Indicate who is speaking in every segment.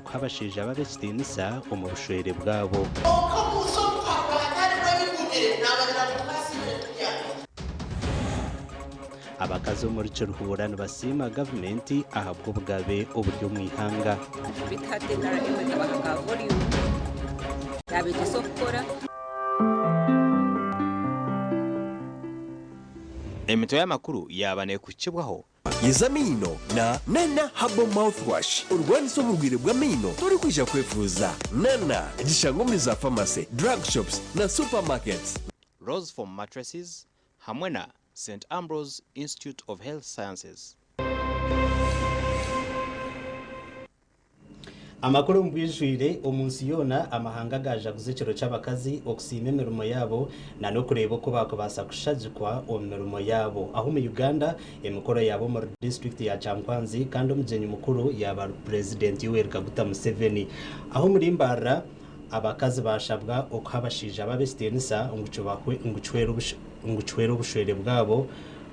Speaker 1: okuha abashaija babo ekitiinisa omu bushwere bwabo.
Speaker 2: Kwonka omu nsi omu hakaba hatarimu ebigumire, naabagira ngu tukasiimire turyamire.
Speaker 1: Abakazi omuri Kiruhura nibasiima gavumenti ahabw'obugabe oburi omu ihanga.
Speaker 3: Beitu hati NRM ekabaha ka volume yabegyesa okukora.
Speaker 4: Emitwe y'amakuru yaaba neekuhikibwaho.
Speaker 5: Yeza amaino na Nana Herbal Mouthwash orwanise oburwaire bw'amaino torikwija kwefuuza. Nana gishangwa omuri za pharmacy, drug shops na supermarkets.
Speaker 4: Rose Foam Mattresses hamwe na Saint Ambrose Institute of Health Sciences.
Speaker 1: Amakuru omu bwijwire, Omu nsi yoona, amahanga gaajaguza ekiro ky'abakazi okusiima emirimo yaabo na n'okureeba oku baakubaasa kushagikwa omu mirimo yaabo. Aho omu Uganda, emikoro yaaba omuri disiturikiti ya Kyankwanzi kandi omugyenyi mukuru yaaba ari Purezidenti Yoweri Kaguta Museveni. Aho omuri Mbarara, abakazi baashabwa okuha abashaija babo ekitiinisa ngu kihwere obushwere bwabo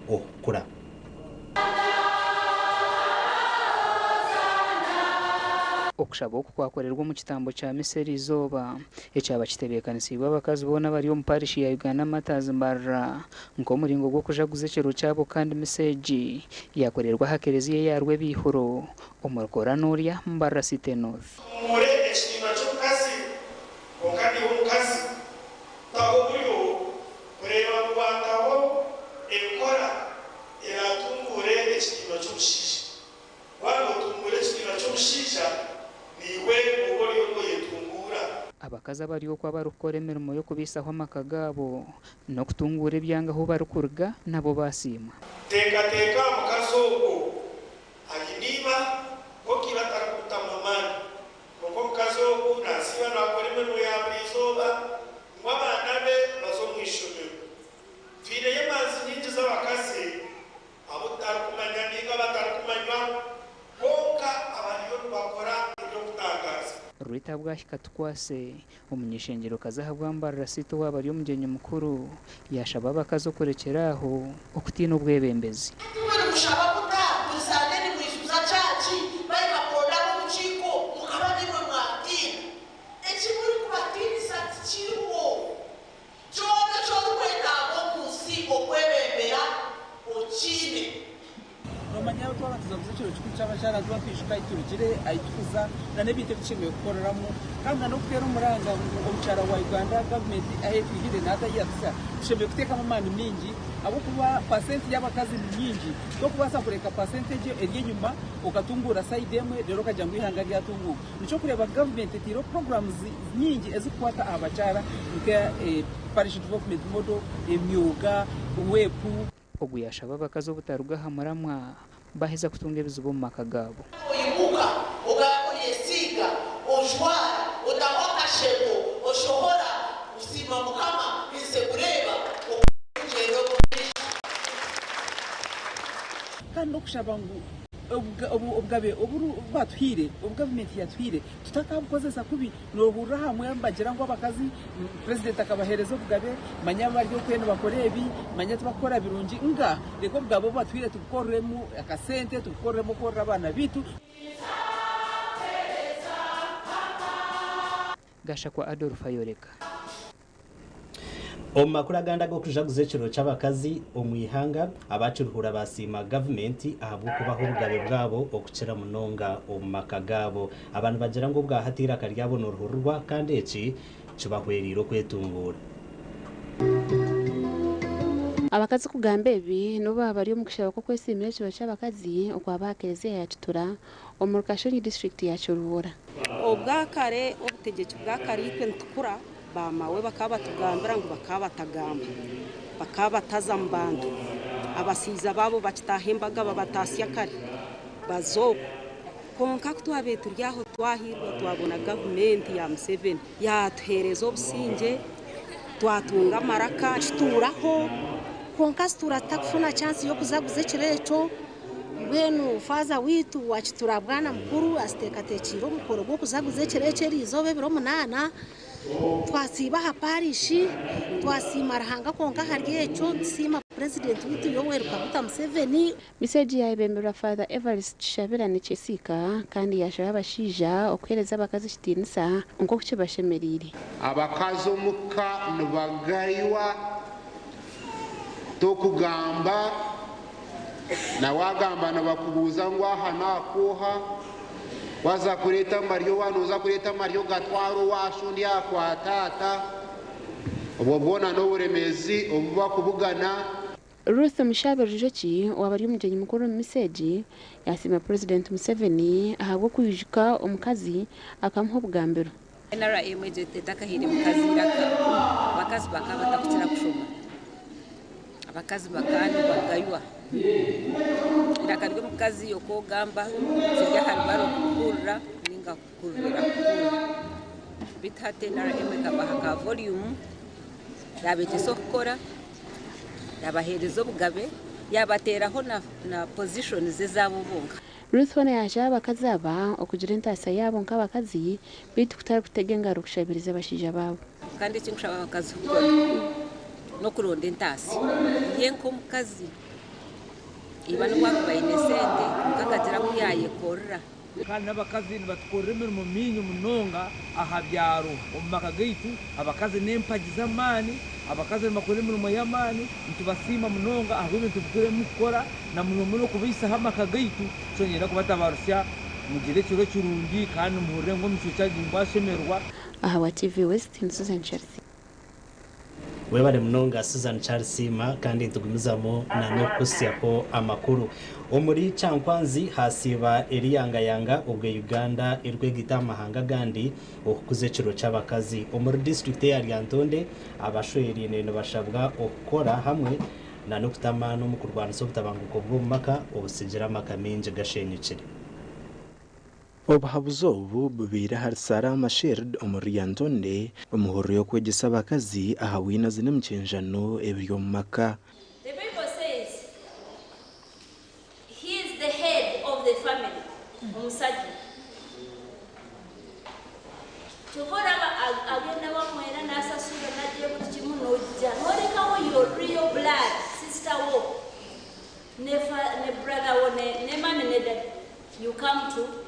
Speaker 1: okukura.
Speaker 6: Okushaba oku kwakorerwa omu kitambo kya misa eriizooba, ekyaba kitebeekanisiibwe abakazi boona abari omu parishi ya Uganda Martyrs Mbarara nk'omuringo gw'okujaguza ekiro kyabo kandi misa egi yakorerwa aha kereziya eya Rwebiihuro omuri Koranorya, Mbarara City North.
Speaker 7: Otunguure ekitiinwa ky'omukazi, kwonka naiwe omukazi taho oburyo kureeba ngu waataho enkora eraatunguure ekitiinwa ky'omushaija. Waaba nootunguura ekitiinwa ky'omushaija, naiwe nooba oriyo nooyetunguura.
Speaker 6: Abakazi abari okwo abarikukora emirimo y'okubaisaho amaka gaabo n'okutunguura ebyanga ahu barikuruga nabo baasiimwa.
Speaker 7: Teekateeka aha mukazi ogwo aine iba, kwonka iba atarikumutamu amaani. Kwonka omukazi ogu naasiiba naakora emirimo ya buri izooba ngu abaana be baze omu ishomero. Twineyo emanzi nyingi z'abakazi abu tutarikumanya nainga abatarikumanywa, kwonka abariyo nibakora eby'okutangaaza.
Speaker 6: Rita Bwahika Tukwase, omuny'eishengyerokazi ahabwa Mbarara City owaaba ari omugyenyi mukuru, yaashaba abakazi okurekyera aho okutiina obwebembezi.
Speaker 2: Hati imwe nimushaba muta? Buri Sande nimwijuza chaaci, bari bakonda ab'obukiiko, mukaba niimwe mwatiina. Eki murikubatiinisa tikiriho. Kyona eki orikwetaaga omu nsi okwebembera okiine.
Speaker 8: Noomanya twaba nituza kuza ekiro kikuru ky'abakyara nituba nitwijuka ahi turugire, ahi turikuza n'ebintu ebi tushemereire kukoreramu kandi n'okuteera omuranga ngu omukyara wa Uganda gavumenti ahu etwihire na hati ahu yatuhitsya tushemereire kuteekamu amaani maingi ahabw'okuba pasenti y'abakazi ni nyingi tokubaasa kureka pasenti egyo eri enyima okatunguura sayidi emwe reero okagira ngu eihanga ryatunguuka. Nikyo orikureeba gavumenti etaireho puroguraamu nyingi ezirikukwata aha bakyara nka Parish Development Model, emyoga, weepu.
Speaker 6: Ogu yaashaba abakazi obutaruga aha muramwa baaheza kutunga ebizibu omu maka gaabo.
Speaker 2: Oimuka, ogaruka oyesiiga, ojwara, otaho akasheko, oshohora, osiima Mukama, nze kureeba oku orikugyenda omu maisho.
Speaker 8: Kandi n'okushaba ngu obugabe obu batuhaire, obu gavumenti yatuhaire tutakabukozesa kubi. Noohurira ahamwe nibagira ngu abakazi purezidenti akabaheereza obugabe, manya bari okwe nibakora ebi, manya tibakukora birungi. Nga reka obugabe obu batuhaire tubukoreremu akasente, tubukoreremu okworora abaana baitu.
Speaker 6: Gashakwa Adolf ayoreka.
Speaker 1: Omu makuru agandi ag'okujaguza ekiro ky'abakazi omu ihanga, aba Kiruhura baasiima gavumenti ahabw'okubaha obugabe bwabo okukira munonga omu maka gaabo. Aba nibagira ngu obwahati eiraka ryabo nirihurirwa kandi eki kibahwereire okwetunguura.
Speaker 9: Abakazi kugamba ebi n'obu baaba bari omu kushaba kw'okwesiimira ekiro ky'abakazi okwaba aha kereziya ya Kitura omuri Kashonyi disiturikiti ya Kiruhura.
Speaker 3: Obwakare obutegyeki bwakare itwe nitukura Ba maawe bakaba batugambira ngu bakaba batagamba, bakaba bataza mu bantu. Abasaija baabo bakitaaha embaga babatasya kare baza okwo. Kwonka ku twabaire turi aho twahiirwa twabona gavumenti ya Museveni yaatuheereza obusingye, twatunga amaraka.
Speaker 10: Tutuuraho kwonka zituura tutakufuna chance y'okuzaguza ekiro ekyo. Mbwenu faaza waitu wa Kitura Bwana Mukuru aziteekateekiire omukoro gw'okuzaguza ekiro ekyo eriizooba ebiro munaana. Twasiiba aha paarishi, twasiima Ruhanga kwonka ahari ekyo nitusiima. Purezidenti waitu Yoweri Kaguta Museveni.
Speaker 9: Misa egi yaayebemberwa Father Evarist Kishabirane Kyesiika kandi yaashaba abashaija okuheereza abakazi ekitiinisa nk'oku kibashemereire.
Speaker 11: Abakazi omuka nibagaywa tokugamba na wagamba nibakubuuza ngu aha naha kwoha waza kureeta amaryo waaba noza kureeta amaryo gatware owa sho ondi aha kwa taata obwo bwona n'oburemeezi obu bakubugana.
Speaker 9: Ruth Mushabe Rujoki owaaba ari omugyenyi mukuru omu misa egi yasiima Purezidenti Museveni ahabw'okwijuka omukazi akamuha obugambiro.
Speaker 12: NRM egyo etakahaire mukazi iraka, abakazi bakaba batakukira kushoma. Abakazi bakaba nibagaywa. Eiraka ry'omukazi oku ogamba kiri aha rubare okukuhurira ninga kukurira kuhurira. Beitu hati NRM ekabaha ka volume yabeegyesa okukora, yabaheereza obugabe, yabateeraho na positions ezaabo bonka.
Speaker 9: Ruth hoona yaashaba abakazi aba okugira entaasya yaabo nk'abakazi beitu kutari kutega engaro kushabiriza abashaija baabo.
Speaker 12: Kandi eki nkushaba abakazi kukora n'okuronda entaasya ye nk'omukazi iba n'obu akuba aine sente kwonka akagira ku yaayekorera.
Speaker 13: Kandi n'abakazi nibatukorera emirimo mingi munonga aha byaro. Omu maka gaitu abakazi n'empagi z'amaani, abakazi nibakora emirimo y'amaani, nitubasiima munonga ahabw'ebintu bikuru ebi murikukora na muno muno okubaisaho amaka gaitu. So niinyenda kubatabarutsya mugire ekiro kirungi kandi muhurire ngu omucuucu agi ngwashemererwa.
Speaker 9: Ahabwa TV West, ni Susan Chelsea.
Speaker 1: Webare munonga Susan Charisiima kandi nitugumizamu na n'okukuhitsyaho amakuru. Omuri Kyankwanzi hasiiba eriyangayanga obwe Uganda erikwegita aha mahanga agandi okukuza ekiro ky'abakazi. Omuri disiturikiti eya Lyantonde abashweriine nibashabwa okukora hamwe na n'okuta amaani omu kurwanisa obutabanguko bw'omu maka obutsigire amaka maingi gashenyukire.
Speaker 14: Obuhabuzi obu bubaire ahari Salama Shield omuri Lyantonde omuhururu y'okwegyesa abakazi aha bwinazi n'emikyenjano ebiri omu maka.
Speaker 15: The Bible says he is the head of the family, omusajja. Kyova oraba agenda wamwe era n'asasula n'agira buli kimu n'ojja n'olekawo your real blood sister wo ne, fa, ne brother wo ne, ne mummy ne daddy, you come to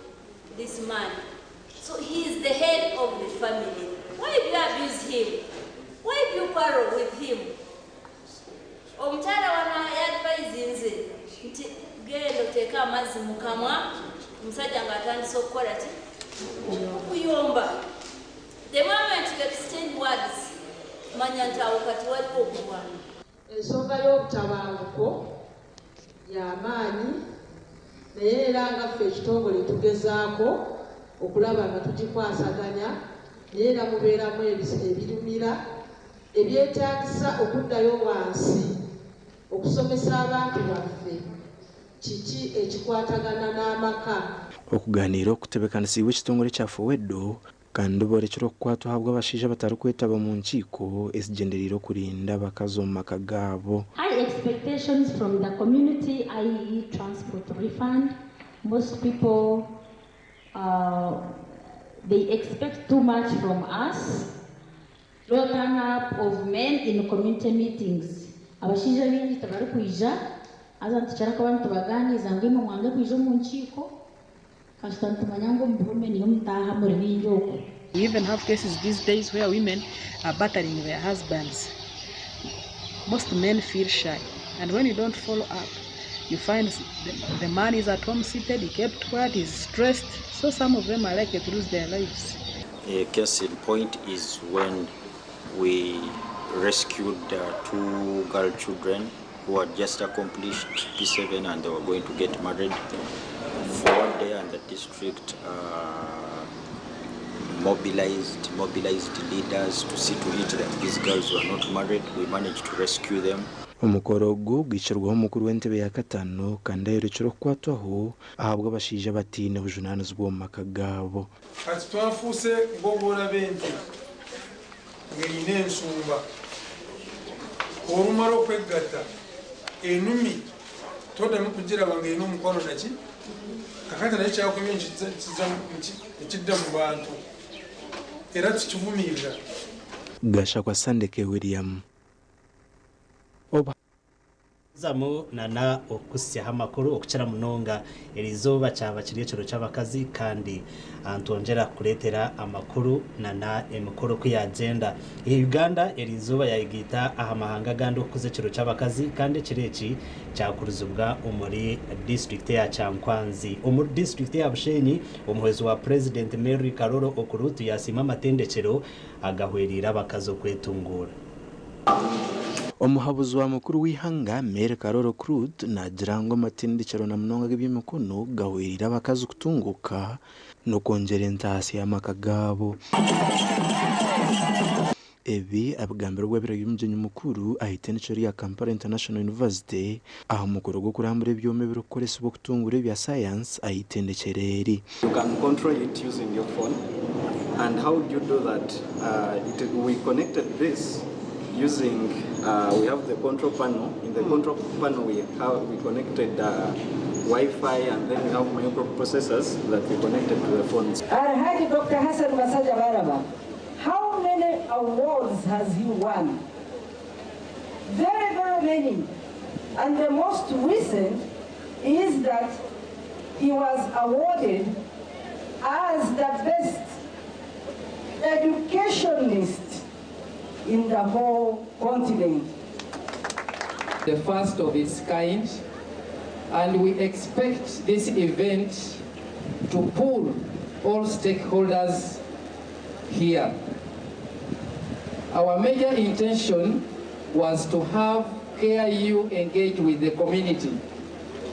Speaker 15: this man. So he is the head of the family. Why do you abuse him? Why do you quarrel with him? Omukyala wano yadvisinze nti genda oteeke amazzi mu kamwa omusajja ng'atandise okukola ki, okuyomba. The moment you exchange words, manya nti awo kati waliwo okulwana.
Speaker 16: Ensonga y'obutabanguko y'amaanyi naye era nga ffe ekitongole tugezaako okulaba nga tugikwasaganya naye era mubeeramu ebirumira ebyetaagisa okuddayo wansi okusomesa abantu baffe kiki ekikwatagana n'amaka.
Speaker 14: Okuganiira okutebeekanisiibwe ekitongore kya FOWEDO kandi borekire okukwatwa ahabw'abashaija abatarikwetaba omu nkiiko ezigyendereire okurinda abakazi omu maka gaabo.
Speaker 17: High expectations from the community, i.e. transport refund. Most people, they expect too much from us. Low turn up of men in community meetings. Abashaija baingi tibarikwija, haza nitukira kuba nitubaganiiza ngu imwe mwange kwija omu nkiiko, kasita nitumanya ngu omu buhome niyo mutaaha muri baingi okwo.
Speaker 18: We even have cases these days where women are battering their husbands. Most men feel shy, and when you don't follow up, you find the man is at home seated, he kept quiet, he's stressed, so some of them are likely to lose their lives.
Speaker 4: A case in point is when we rescued two girl children who had just accomplished P7 and they were going to get married. FOWODE and the district mobilized leaders to see to it that these girls were not married. We managed to rescue them.
Speaker 14: Omukoro ogu gwikirweho omukuru w'entebe ya katano kandi ayorekire okukwatwaho ahabw'abashaija bataine bujunaanizibwa omu maka gaabo.
Speaker 7: Kati twafuuse ng'obuura b'ente ng'erina ensumba, olumala okwegatta enumi toddamu kugiraba ng'erina omukwano naki. Kakati naye kyakubi ekidda mu bantu era tukivumirira.
Speaker 14: Gashakwa Sandeke William. Oba
Speaker 1: Zamu nana okusyaho amakuru okukira munonga erizooba kyaba kiri ekiro ky'abakazi kandi nitwongyera kukureetera amakuru nana emikoro oku yagyenda. Uganda erizooba yayegaita aha mahanga agandi okukuza ekiro ky'abakazi kandi ekiro eki kyakurizibwa omuri disiturikiti eya Kyankwanzi. Omuri disiturikiti eya Bushenyi, omuhwezi wa Purezidenti Mary Karoro Okurut yasiima amatendekyero agahweriire abakazi okwetunguura.
Speaker 14: Omuhabuzi wa mukuru w'eihanga Mary Karoro Okurut naagira ngu amatendekyero na munonga ag'eby'emikono gahweriire abakazi kutunguuka n'okwongyera entaasya y'amaka gaabo. Ebi abigambire obu abaire ari omugyenyi mukuru aha itendekero rya Kampala International University aha mukoro gw'okurambura ebyoma ebirikukoresibwa okutunguura ebya sayansi aha itendekero eri.
Speaker 19: You can control it using your phone and how do you do that? It, we connected this using, we have the control panel. In the control panel we have, we connected Wi-Fi and then we have microprocessors that we connected to the phones.
Speaker 20: Alhaji Dr. Hassan Basajjabalaba, how many awards has he won? Very, very many. And the most recent is that he was awarded as the best educationist in the whole continent.
Speaker 21: The first of its kind, and we expect this event to pull all stakeholders here. Our major intention was to have KIU engage with the community,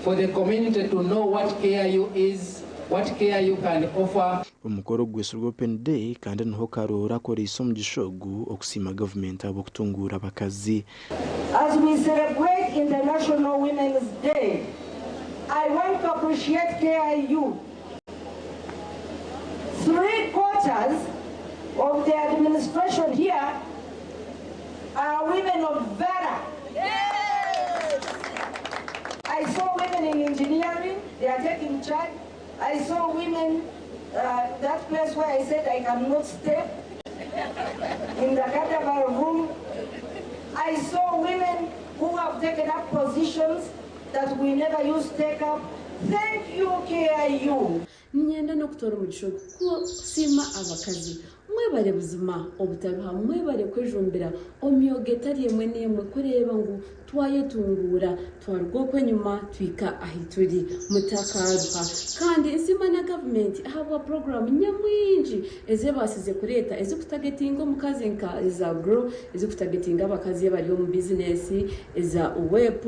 Speaker 21: for the community to know what KIU is, what KIU can offer.
Speaker 14: Omukoro gwetsirwe Open Day kandi niho Karooro akoreise omugisha ogu okusiima gavumenti ahabw'okutunguura abakazi.
Speaker 20: As we celebrate International Women's Day, I want to appreciate KIU. 3/4 of the administration here are women of valor. Yes! I saw women in engineering, they are taking charge. I saw women, that place where I said I cannot step, in the cadaver room. I saw women who have taken up positions that we never used to take up. Thank you, KIU.
Speaker 22: Niinyenda n'okutoora omugisha ogu kusiima abakazi. Mwebare buzima obutaruha, mwebare kwejumbira omu myoga etari emwe n'emwe kureeba ngu twayetunguura, twaruga okwo enyima tuhika ahi turi. Mutakaaruha. Kandi nsiima na gavumenti ahabwa puroguraamu nyamwingi ezi ebaasize kureeta ezikutagetinga omukazi nka eza Grow, ezikutagetinga abakazi abari omu bizinesi, eza UWEP,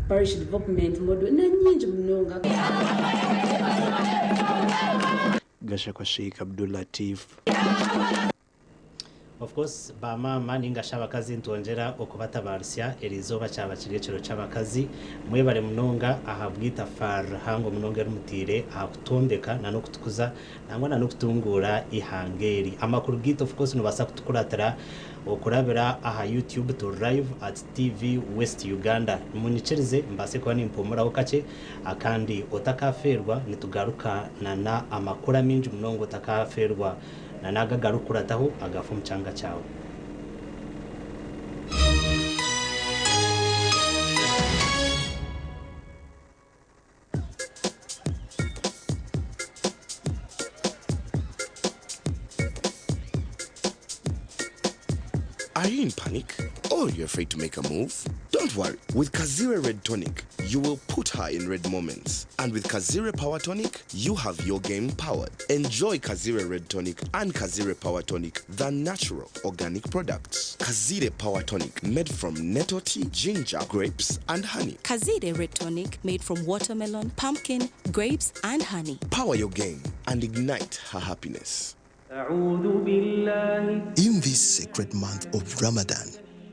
Speaker 22: Parish Development Model na nyingi munonga.
Speaker 14: Gashakwa Sheikh Abdul Latif.
Speaker 1: Of course ba maama ninga shi abakazi nitwongyera okubatabarutsya eriizooba kyaba kiri ekiro ky'abakazi. Mwebare munonga ahabw'eitafaari rihango munonga eri mutaire aha kutwombeka na n'okutukuza nangwa na n'okutunguura eihanga eri. Amakuru gaitu of course nobaasa kutukuratira okurabira aha YouTube turi live at TV West Uganda. Munyikirize mbaase kuba nimpumuraho kakye akandi otakafeerwa nitugaruka na n'amakuru amaingi munonga otakafeerwa na n'ago agarikukurataho agafa omu kyanga kyawe.
Speaker 23: Are you in panic? Or you're afraid to make a move? Don't worry. With Kazire Red Tonic, you will put her in red moments. And with Kazire Power Tonic, you have your game powered. Enjoy Kazire Red Tonic and Kazire Power Tonic, the natural organic products. Kazire Power Tonic, made from nettle tea, ginger, grapes, and honey.
Speaker 24: Kazire Red Tonic, made from watermelon, pumpkin, grapes, and honey.
Speaker 23: Power your game and ignite her happiness.
Speaker 25: In this sacred month of Ramadan,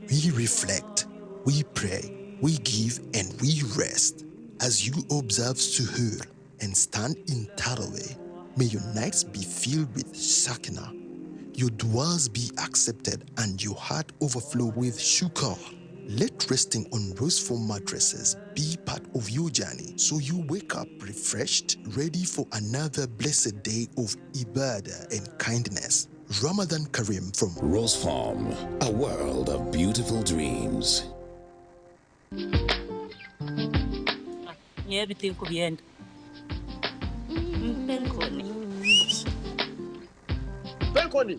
Speaker 25: we reflect, we pray, we give, and we rest. As you observe Suhoor and stand in Taraweh, may your nights be filled with Sakina, your duas be accepted, and your heart overflow with shukr. Let resting on roseful mattresses be part of your journey so you wake up refreshed, ready for another blessed day of ibadah and kindness. Ramadan Kareem from
Speaker 26: Rose Farm, a world of beautiful dreams.
Speaker 2: Nyowe ebi tinkubyenda. Mpa enkoni.
Speaker 23: Mpa enkoni.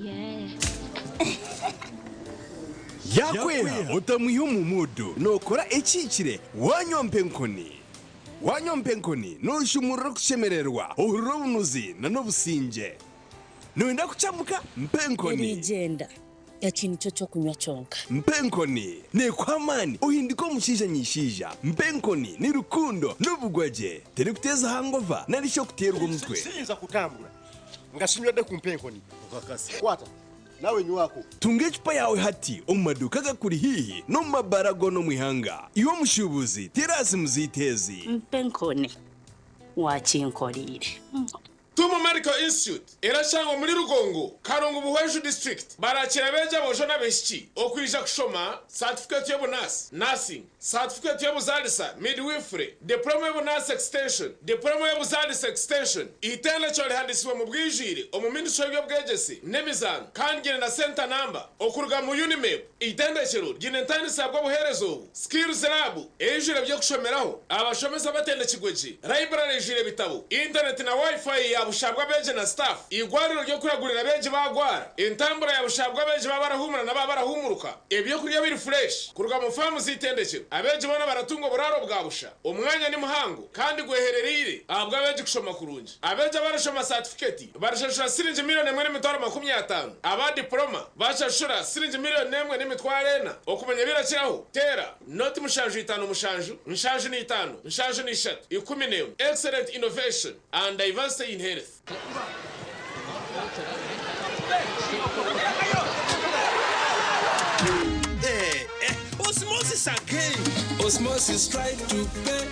Speaker 3: Yaakweha otamwiha omu muudu, nookora ekihikire waanywa mpa enkoni. Waanywa mpa enkoni, nooshumurura okushemererwa, ohurira obunuzi n'obusingye. Nooyenda kucamuka? Mpa enkoni.
Speaker 2: Eriigyenda. Eki nikyo ky'okunywa kyonka.
Speaker 3: Mpa enkoni. Neekuha amaani ohindike omushaija nyishaija. Mpa enkoni ni rukundo n'obugwagye. Terikuteeza hangova nari shi okuteerwa omutwe.
Speaker 5: Siyinza kutambura nga sinywedde ku mpa enkoni. Kwata nawe nywako.
Speaker 3: Tunga ecupa yaawe hati omu maduuka agakuri haihi n'omu mabaara goona omu ihanga. Iwe omushuubuzi, teera aha simu zaitu ezi.
Speaker 2: Mpa enkoni. Waakinkoreire.
Speaker 6: Tumu Medical Institute erashangwa omuri Rugongo, Kalungu Buhweju District. Barakira abeegi aboojo n'abaishiki okwija kushoma satifikeeti y'obunaasi, Nursing, satifikeeti y'obuzaalisa, Midwifery, Diploma y'obunaasi Extension, Diploma y'obuzaalisa Extension. Eitendekero rihandiisibwe mu bwijwire omu Ministry y'eby'obwegyese n'emizaano kandi ryine na centre number okuruga mu UNIMEB. Eitendekero ryine entandisa bw'obuheereza obu, Skills Lab eijwire eby'okushomeraho, abashomesa batendekirwe gye, library eijwire ebitabo, intaneti na Wi-Fi ya busha bw'abeegi na staff, eigwariro ry'okuragurira abeegi baagwara, entambura ya busha bw'abeegi baaba barahuumura na baaba barahuumuruka, ebyokurya biri fureshi kuruga mu faamu z'eitendekero. Abeegi boona baratunga oburaaro bwa busha. Omwanya ni muhango kandi gweherereire ahabw'abeegi kushoma kurungi. Abeegi abarashoma saatifiketi barishashura siringi miriyoni emwe n'emitwaro 50, aba dipuloma bashashura siringi miriyoni emwe n'emitwaro ena. Okumanya ebirakiraho, teera noti 7 57 73 11. Excellent innovation and diversity in health.
Speaker 8: Eh, eh, osmosis again. Osmosis tried to pay.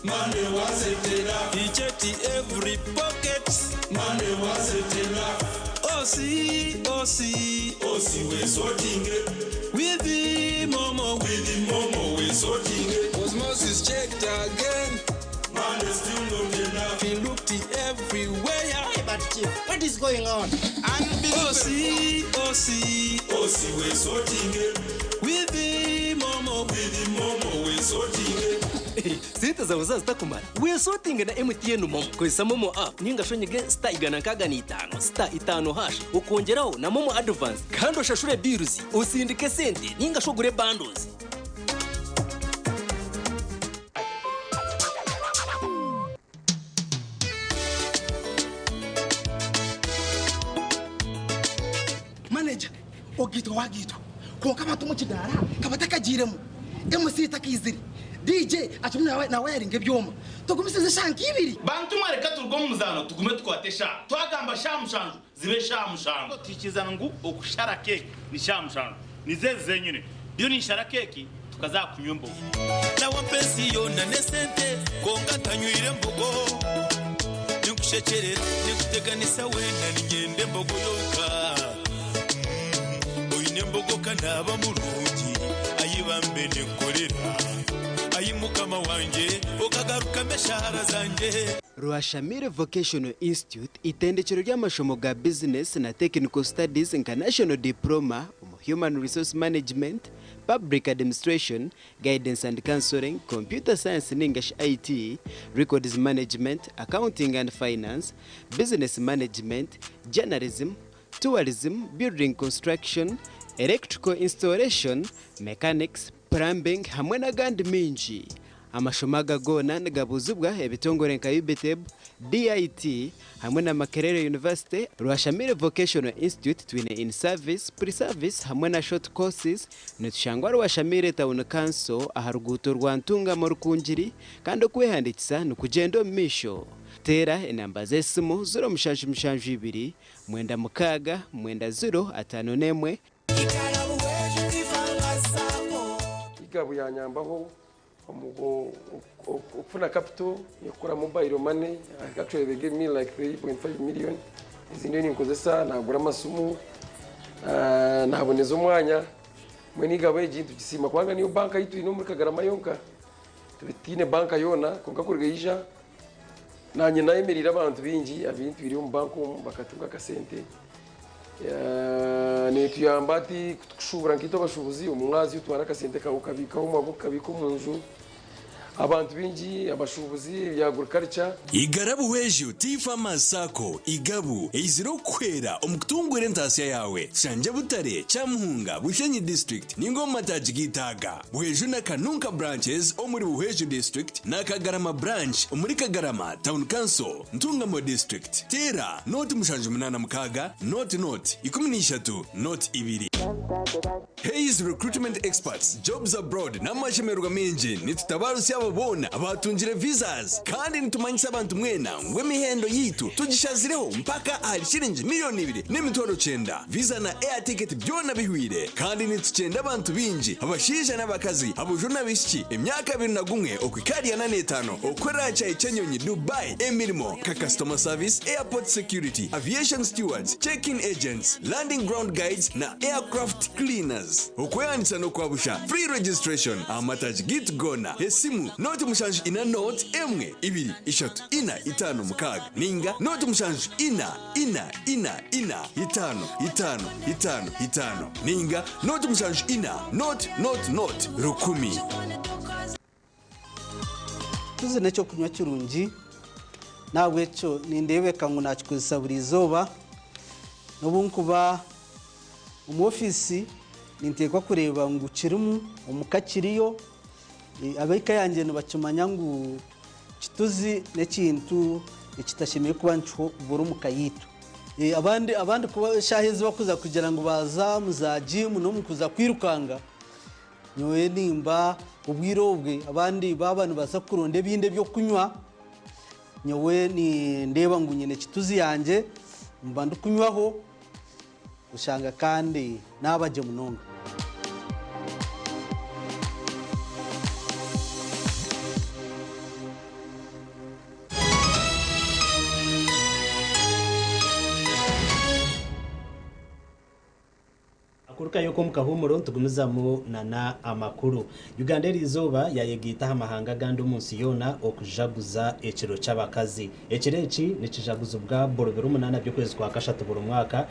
Speaker 8: Money wasn't enough. He checked every pocket. Money wasn't enough. Osi, Osi, Osi, we sorting it. With the momo, with the momo, we sorting it. Osmosis checked again. Money still not enough. He looked everywhere.
Speaker 26: Hey, but chief, what is going on?
Speaker 8: Osi, Osi, Osi, we sorting it. With the momo, with the momo, we sorting it.
Speaker 27: Sente zawe zazitakumara wesotinge na MTN MoMo. Kozesa MoMo app ninga shonyege *165 *5# ukongeraho na MoMo advance kandi oshashure bills, usindike sente ninga shogure bundles.
Speaker 28: Manager ogitwa wagitwa, konka abantu omu kidaara kaba takagiiremu, MC takaizire, DJ akirimu nawayaringa ebyoma. Tugumisirize eshaaha nk'ibiri.
Speaker 29: Bantu mwe, reka turuge omu muzaano, tugume tukwate eshaaha. Twagamba shaaha 7, zibe shaaha 7. Twikiriza ngu okushara keeki ni shaaha 7, nizo ezi zenyine. Ndiyo ninshara keeki, tukaza kunywa embogo.
Speaker 8: Nawe mpensi yona nesente konka ntanywire embogo, ninkushekyerera, ninkuteganisa wena, ninyenda embogo yonka. Oine embogo kanaba murungi, ayibambe nenkorera ayi mukama wanje okagarukamo eshahara zanje.
Speaker 30: Rwashamire Vocational Institute, itendekero ry'amashomo ga business na technical studies nka National Diploma omu Human Resource Management, Public Administration, Guidance and Counseling, Computer Science ningashi IT, Records Management, Accounting and Finance, Business Management, Journalism, Tourism, Building Construction, Electrical Installation, Mechanics, Plumbing hamwe n'agandi mingi. Amashomo aga goona nigabuzibwa ebitongore nka UBTEB, DIT hamwe na Makerere University. Rwashamire Vocational Institute twine in service, pre-service hamwe na short courses. Nitushangwa Rwashamire Town Council aha ruguuto rwa Ntungamo Rukungiri, kandi okwehandikisa nikugenda omu maisho. Teera enamba z'esimu 0772 96 90 51.
Speaker 31: Igabu yanyambaho okufuna capital nekukora mobile money. Actually, they gave me like 3.5 million. Ezindi ninkozesa nagura amasimu, naboneza omwanya. Mbwenu Igabo egi nitugisima kubanga niyo banka yitu twine omuri Kagarama yonka. Tiine banka yoona, konka kuruga ija nanye nayemerire abantu bingi abintwire omu banka omu bakatunga akasente. Netuyamba ati kutukushubura nk'itwe abashubuzi, omu mwazi otwara akasente kawe okabikaho omwaka, okukabika omu nju. Abantu baingi, abashuubuzi, ebya agriculture.
Speaker 3: Igara Buhweju Tea Farmers Sacco, Igabu, eizire okukuhwera omu kutunguura entaasya yaawe. Tushangye Butare, Kyamuhunga, Bushenyi District ninga omu mataagi g'eitaaga. Buhweju na Kanunka Branches omuri Buhweju District na Kagarama Branch omuri Kagarama Town Council, Ntungamo District. Teera nooti 786 nooti nooti 13 nooti ibiri. Hays Recruitment Experts, Jobs Abroad n'amashemererwa maingi nitutabarutsya abo boona abaatungire visas kandi nitumanyisa abantu mwena ngu emihendo yaitu tugishazireho mpaka ahari shiringi miriyoni ibiri n'emitwaro kyenda. Visa na air ticket byona bihwire kandi nitukyenda abantu baingi abashaija n'abakazi, aboojo n'abaishiki emyaka 21 okuhika ahari 45 okukorera aha kyayi ky'enyonyi Dubai emirimo nka customer service, airport security, aviation stewards, check-in agents, landing ground guides na Aircraft Cleaners. Okwehandiikisa n'okwa busha, free registration, aha mataagi gaitu goona. Esimu, nooti 74 nooti 1 2 3 4 5 6 nainga nooti 7 4 4 4 4 5 5 5 5 nainga nooti 74 nooti nooti nooti 1000.
Speaker 4: Tuzi n'eky'okunywa kirungi, n'ahabw'ekyo nindeebeka ngu naakikozesa buri izooba. N'obu nkuba omu ofiisi ninteekwa kureeba ngu kirimu, omuka kiriyo. Ab'eka yangye nibakimanya ngu kituzi n'ekintu ekitashemereire kuba nikibura omu ka yaitu. Abandi abandi kuba eshaaha ezi barikuza kugira ngu baaza omu za jiimu n'omu kuza kwirukanga, Nyowe nimba obwire obwe abandi baaba nibaza kuronda ebindi ebyokunywa, nyowe nindeeba ngu nyine kituzi yangye mba ndikunywaho oshanga kandi naaba gye munonga.
Speaker 1: Akurukayo omu kahuumuro nitugumizamu nana amakuru. Uganda eriizooba yayegaita aha mahanga agandi omu nsi yoona okujaguza ekiro ky'abakazi. Ekiro eki nikijaguzibwa buri biro munaana by'okwezi kwa kashatu buri mwaka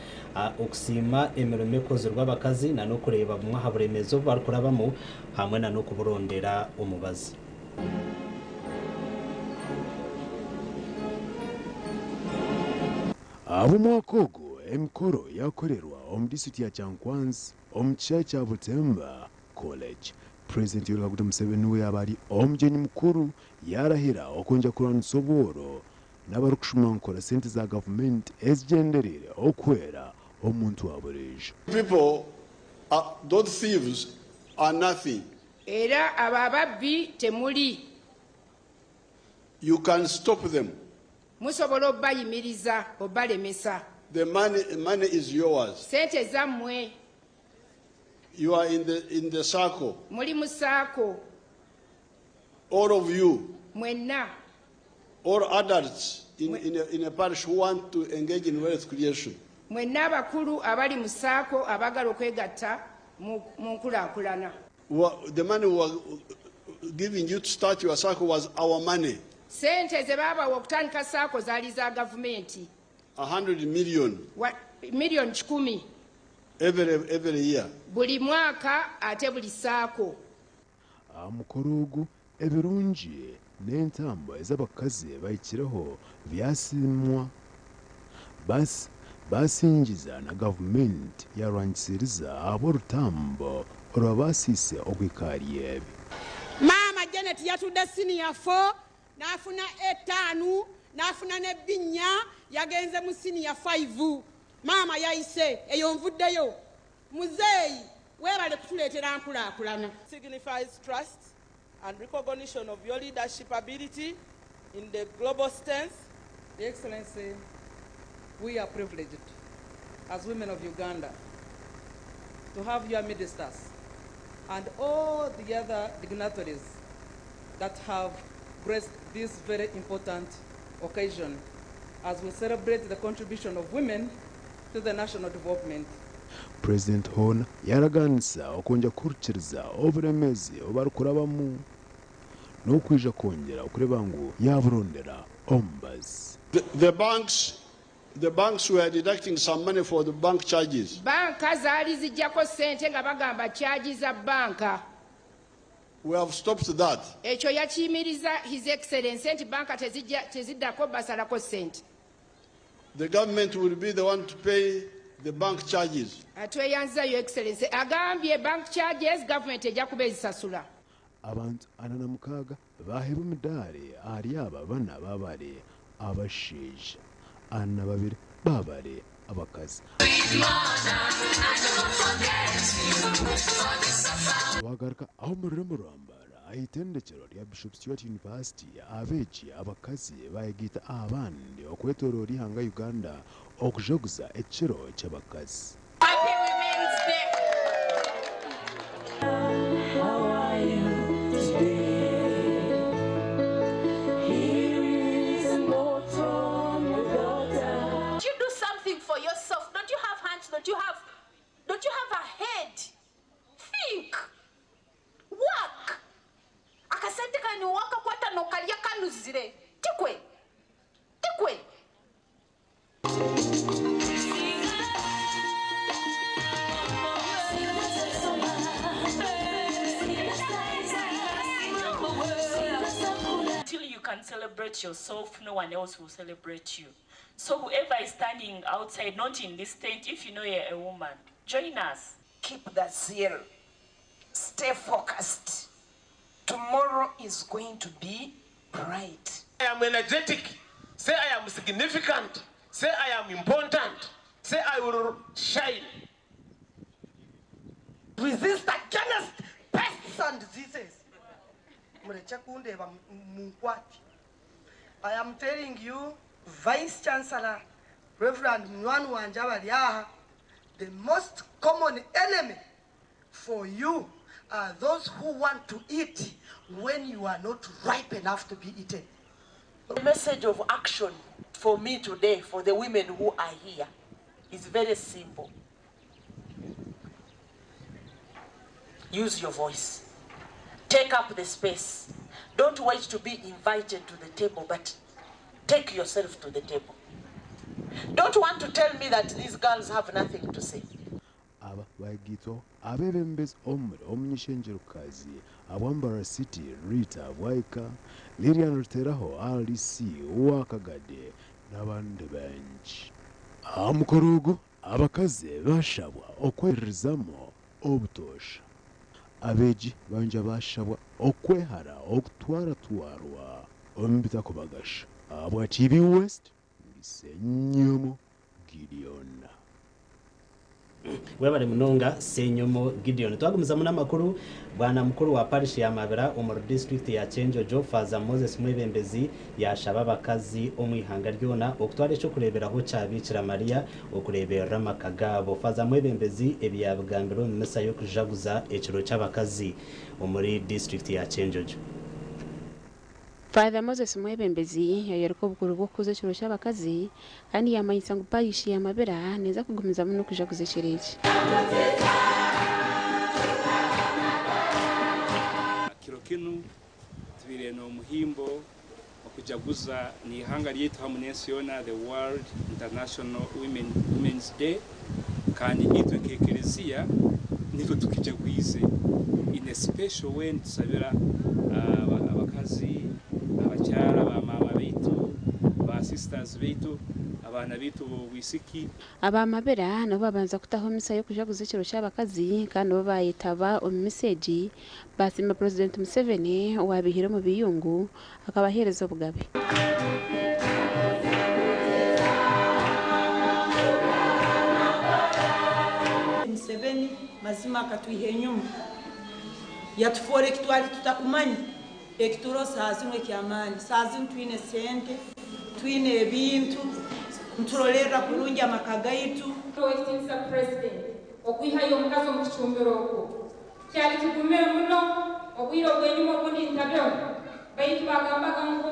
Speaker 1: okusiima emirimo ekozirwe abakazi nana okureeba bumwe aha buremeezi obu barikurabamu hamwe nana okuburondera omubazi.
Speaker 7: Ahabw'omwaka ogu, emikoro yakorerwa omu disiturikiti ya Kyankwanzi omu kishaayi kya Butemba College. Purezidenti Yoweri Kaguta Museveni niwe yaaba ari omugyenyi mukuru yaarahira okwongera kurwanisa obworo n'abarikushumankura sente za gavumenti ezigyendereire okuhwera omuntu wa buriijo.
Speaker 9: People are, those thieves are nothing.
Speaker 10: Era abo ababbi temuli.
Speaker 9: You can stop them.
Speaker 10: Musobola obayimiriza, obalemesa.
Speaker 9: The money, money is yours.
Speaker 10: Sente zammwe.
Speaker 9: You are in the, in the circle.
Speaker 10: Muli mu saako.
Speaker 9: All of you.
Speaker 10: Mwenna.
Speaker 9: All adults in, in, a, in a parish who want to engage in wealth creation.
Speaker 10: Mwenna abakulu abali mu saako abaagala okwegatta mu, mu nkulaakulana.
Speaker 9: The money we were giving you to start your circle was our money.
Speaker 10: Ssente ze baabawa okutandika saako zaali za gavumenti.
Speaker 9: 100 million.
Speaker 10: Miliyoni 100.
Speaker 9: Every, every year.
Speaker 10: Buli mwaka ate buli saako.
Speaker 7: Aha mukoro ogu, ebirungi n'entambo ezi abakazi bahikireho byasiimwa, baasingiza na gavumenti yaarwangisiriza ahabw'orutambo orwabaasiise okuhika ahari ebi.
Speaker 11: Maama Janet yatudde siniya four n'afuna A ttaano n'afuna ne bbi nnya yagenze mu siniya five. Maama yayise eyo nvuddeyo. Muzeeyi weebale kutuleetera nkulaakulana.
Speaker 12: Signifies trust and recognition of your leadership ability in the global stance. Your Excellency, we are privileged as women of Uganda to have your ministers and all the other dignitaries that have graced this very important occasion as we celebrate the contribution of women to the national development.
Speaker 7: Purezidenti hoona yaaraganisa okwongyera kuhurikiriza oburemeezi obu barikurabamu n'okwija kwongyera kureeba ngu yaaburondera omubazi.
Speaker 9: The banks, the banks were deducting some money for the bank charges.
Speaker 10: Bbanka zaali ziggyako ssente nga bagamba kyagi za bbanka.
Speaker 9: We have stopped that.
Speaker 10: Ekyo yakiyimiriza His Excellency nti banka tezijja teziddako basalako ssente.
Speaker 9: The government will be the one to pay the bank charges.
Speaker 10: Tweyanziza Your Excellency. Agambye bank charges government ejja kuba ezisasula.
Speaker 7: Abantu 46 baheebwa emidaari ahari aba bana babari abashaija, 42 babari abakazi. Twagaruka aha omu rurembo rwa Mbarara aha itendekyero rya Bishop Stuart University, abeegi abakazi bayegaita aha bandi okwetoroora eihanga Uganda okujaguza ekiro ky'abakazi.
Speaker 10: Happy Women's Day.
Speaker 13: You do something for yourself. Don't you have hands? Don't you have, don't you have a head? Think. Work. Akasente kani wakakwata nokalya kanuzire. Tikwe. Tikwe.
Speaker 14: Till you can celebrate yourself, no one else will celebrate you. So whoever is standing outside, not in this tent, if you know you're a woman, join us.
Speaker 15: Keep the zeal. Stay focused. Tomorrow is going to be bright.
Speaker 6: I am energetic. Say I am significant. Say I am important. Say I will shine.
Speaker 28: Resist against pests and diseases. Murekye kundeeba munkwate. I am telling you, Vice Chancellor, Reverend Munywani wanje abari aha, the most common enemy for you are those who want to eat when you are not ripe enough to be eaten.
Speaker 15: The message of action for me today, for the women who are here, is very simple. Use your voice. Take up the space. Don't wait to be invited to the table, but take yourself to the table. Don't want to tell me that these girls have nothing to say.
Speaker 7: Aba bayegaitwaho abeebembezi omuri omuny'eishengyero-kazi abwa Mbarara City Rita Bwaika, Lilian Ruteraho RDC owa Kagadi n'abandi baingi. Aha mukoro ogu, abakazi bashabwa okweririzamu obutoosha. Abeegi bayongyera bashabwa okwehara okutwaratwarwa omu bitakubagasha. Ahabwa TV West, ndi Ssenyomo Gideon.
Speaker 1: Webare munonga Ssenyomo Gideon. Twagumizamu n'amakuru, bwana mukuru wa parish ya Mabira omuri district ya Kyenjojo Father Moses Mwebembezi yashaba abakazi omu ihanga ryona okutwara ekyokureeberaho kya Bikira Maria okureeberera amaka gaabo. Father Mwebembezi ebi yabigambira omu misa y'okujaguza ekiro ky'abakazi omuri district ya Kyenjojo.
Speaker 16: Father Moses Mwebembezi yayoreka obukuru bw'okukuza ekiro ky'abakazi kandi yamanyisa ngu parish ya Mabira neeza kugumizamu n'okujaguza ekiro eki.
Speaker 17: Kiro kinu tubaire n'omuhimbo okujaguza n'ihanga ryaitu hamu n'ensi yoona, the World International Women, Women's Day, kandi itwe nk'ekereziya nitwe tukijagwize in a special way, nitusabira abakazi, abakyara, ba maama baitu, ba sisters baitu, abaana baitu b'obwisiki.
Speaker 16: Abamabira nabo babanza kutaho emisa y'okujaguza ekiro ky'abakazi kandi nabo bayetaba omu misa egi basiima Purezidenti Museveni owabihire omu biyungu akabaheereza obugabe.
Speaker 18: Museveni mazima akatwiha enyuma yatufoora ekitwari tutakumanya ekituro saa zinu ekyamaani, saa zinu twine sente, twine ebintu, nturolerera kurungi amaka gaitu.
Speaker 19: Oweekitiibwa President, okwihayo omukazi omu kicumbiro okwo kyali kigumire muno. Obwire obw'enyuma obundi ntabeho, baitu bagambaga ngu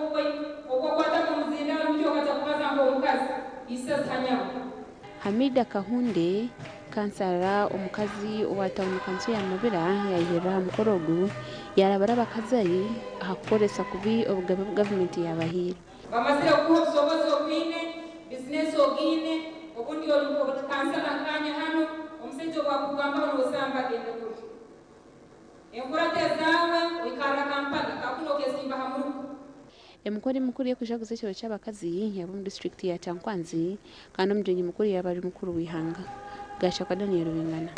Speaker 19: obwokwataga omuzindaaro nikyo okaza kubaza ngu omukazi isesanyabo.
Speaker 16: Hamida Kahunde, kansara omukazi owa tawuni kanso ya Mabira, yayihirira aha mukoro ogu yarabara abakazi ayi aha kukoresa kubi obugabe bu gavumenti yabahiire.
Speaker 19: Bamazire kukuha obusobozi obwine, bizinesi ogiine, obundi ori kansara nkanya hano, omusajja obwakugambaho noosamba agende kuri. Enkurata ezaawe
Speaker 16: Emikoro emikuru y'okujaguza ekiro ky'abakazi yaaba omu disiturikiti ya Kyankwanzi kandi omugyenyi mukuru yaaba ari mukuru w'eihanga. Gashakwa Daniel Rubingana.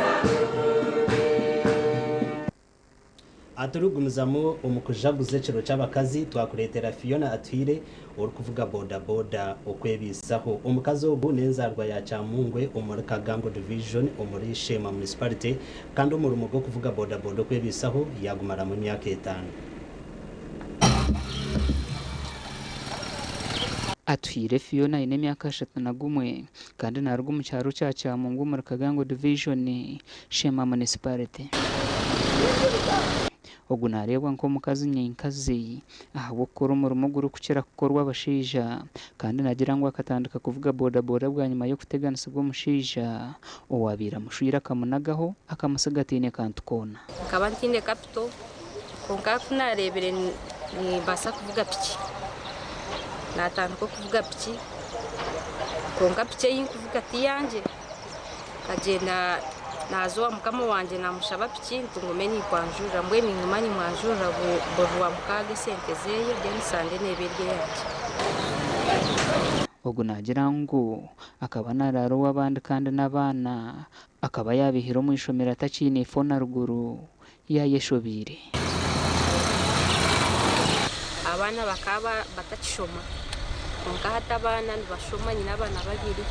Speaker 1: Turikugumizamu omu kujaguza ekiro ky'abakazi, twakureetera Fiona Atuhaire orikuvuga boda boda okwebiisaho. Omukazi ogu n'enzaarwa ya Kyamungwe omuri Kagango Division omuri Sheema Municipality kandi omurimo gw'okuvuga boda boda okwebiisaho yaagumaramu emyaka etaano.
Speaker 2: Atuhaire Fiona aine emyaka 31 kandi naruga omu kyaro kya Kyamungu omuri Kagango Division, Sheema Municipality. Ogu nareebwa nk'omukazi nyenkazi ahabw'okukora omurimo ogurikukira kukorwa abashaija kandi nagira ngu akatandika kuvuga boda boda bwanyima y'okuteganisibwa omushaija owabaire amushwire akamunagaho akamutsiga ataine kantu koona.
Speaker 5: Nkaba ntaine kapito Kwonka ku naareebire nimbaasa kuvuga piki, naatandika okuvuga piki, kwonka piki ei nkuvuga ti yangye. Nkagyenda naaza owa mukama wangye naamushaba piki nti ngume ninkwanjurira, mbwenu ninguma nimwanjurira buri Rwamukaaga esente zeeye then Sande neeba eri eyangye.
Speaker 2: Ogu naagira ngu akaba naaraara ow'abandi kandi n'abaana akaba yaabaihire omu ishomero atakiine ifo na ruguru. Yaayeshobeire.
Speaker 5: Abaana bakaba batakishoma kwonka hati abaana nibashoma nyine abaana babiri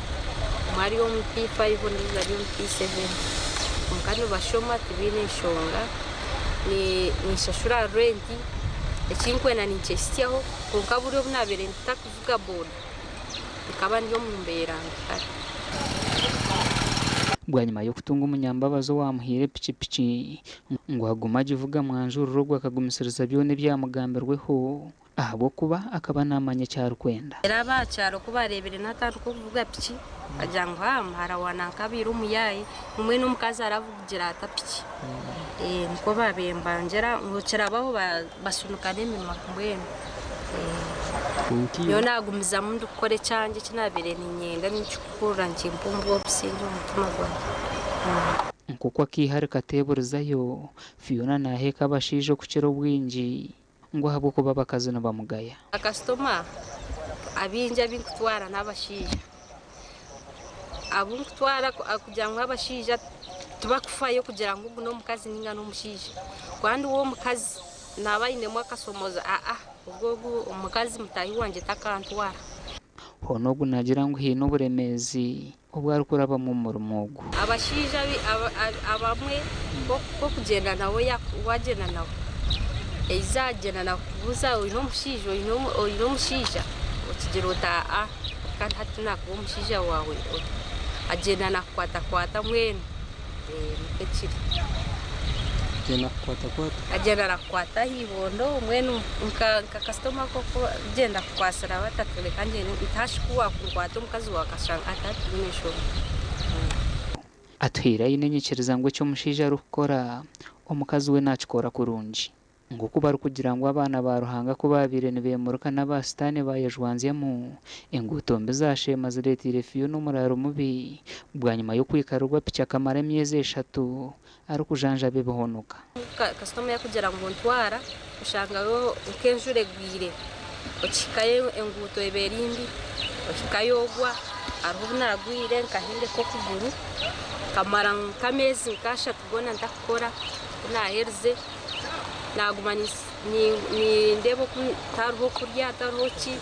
Speaker 5: omwe ari omu P5 ondiijo ari omu P7 kwonka nibashoma tibaine nshonga ninshashura renti ekinkwenda ninkyehitsyaho kwonka buriya obu naabaire ntakuvuga boda nkaba ndi omu mbeera mbi kare.
Speaker 2: Bwanyima y'okutunga omunyambabazi owaamuhaire pikipiki ngu agume agivuge amwanjurire ogwo akagumisiriza byona ebyamugambirweho ahabw'okuba akaba naamanya eki arikwenda.
Speaker 5: Reero ab'aha kyaro ku baareebire naatandika okuvuga piki, bagira ngu haa muhara wa nanka abaire omuyaayi, mbwenu omukazi aravugira ata piki? Nikwo baabaire nibangira ngu kirabaho basunika n'eminwa mbwenu. Nyowe naagumizamu ndikukora ekyangye eki naabaire niinyenda nikikuhurira nikimpa obusingye omu mutima gwangye.
Speaker 2: Nk'oku akaihari kateeburizayo, Fiona naaheeka abashaija okukira obwingi ngu ahabw'okuba abakazi nibamugaya.
Speaker 5: Bakasitoma abaingi abu nkutwara n'abashaija. Abu nkutwara kugira ngu abashaija tibakufayo kugira ngu ogu n'omukazi ninga n'omushaija. Kandi we omukazi naaba ainemu akashomoza aa ogwo ogu omukazi mutaahi wangye takantwara.
Speaker 2: Hoona ogu naagira ngu haine oburemeezi obu arikurabamu omu murimo ogu.
Speaker 5: Abashaija abamwe nk'okugyenda nawe wagyenda nawe eiza agyenda nakubuuza oine omushaija oine omushaija okigira oti aa kandi hati nakuba omushaija waawe agyenda nakukwatakwata mbwenu nikwo kiri. Agyenda nakukwata aha ibondo mbwenu nka kasitoma kugyenda kukwasira bata reka ngyende ntashi ku wakunkwata omukazi waawe akashanga ati tibiine nshonga.
Speaker 2: Atuhaire aine enyikiriza ngu eki omushaija arikukora omukazi we nakikora kurungi. Nk'oku barikugira ngu abaana ba Ruhanga ku baabaire nibeemurika n'aba Sitaane baayejwanzyamu, enguuto mbi za Sheema zireeteire Fiona omuraaro mubi bwanyima y'okwikarirwa piki akamara emyezi eshatu arikujanjaba ebihonoka.
Speaker 5: Kasitoma yakugira ngu ntwara, oshangayo nk'enjura egwire, okihikayo enguuto eba eri mbi, ohikayo ogwa. Hariho obu naagwire nkahindika okuguru, nkamara nk'ameezi nk'ashatu goona ntakukora, ku naaherize Naaguma nindeeba oku tihariho kurya tihariho ki,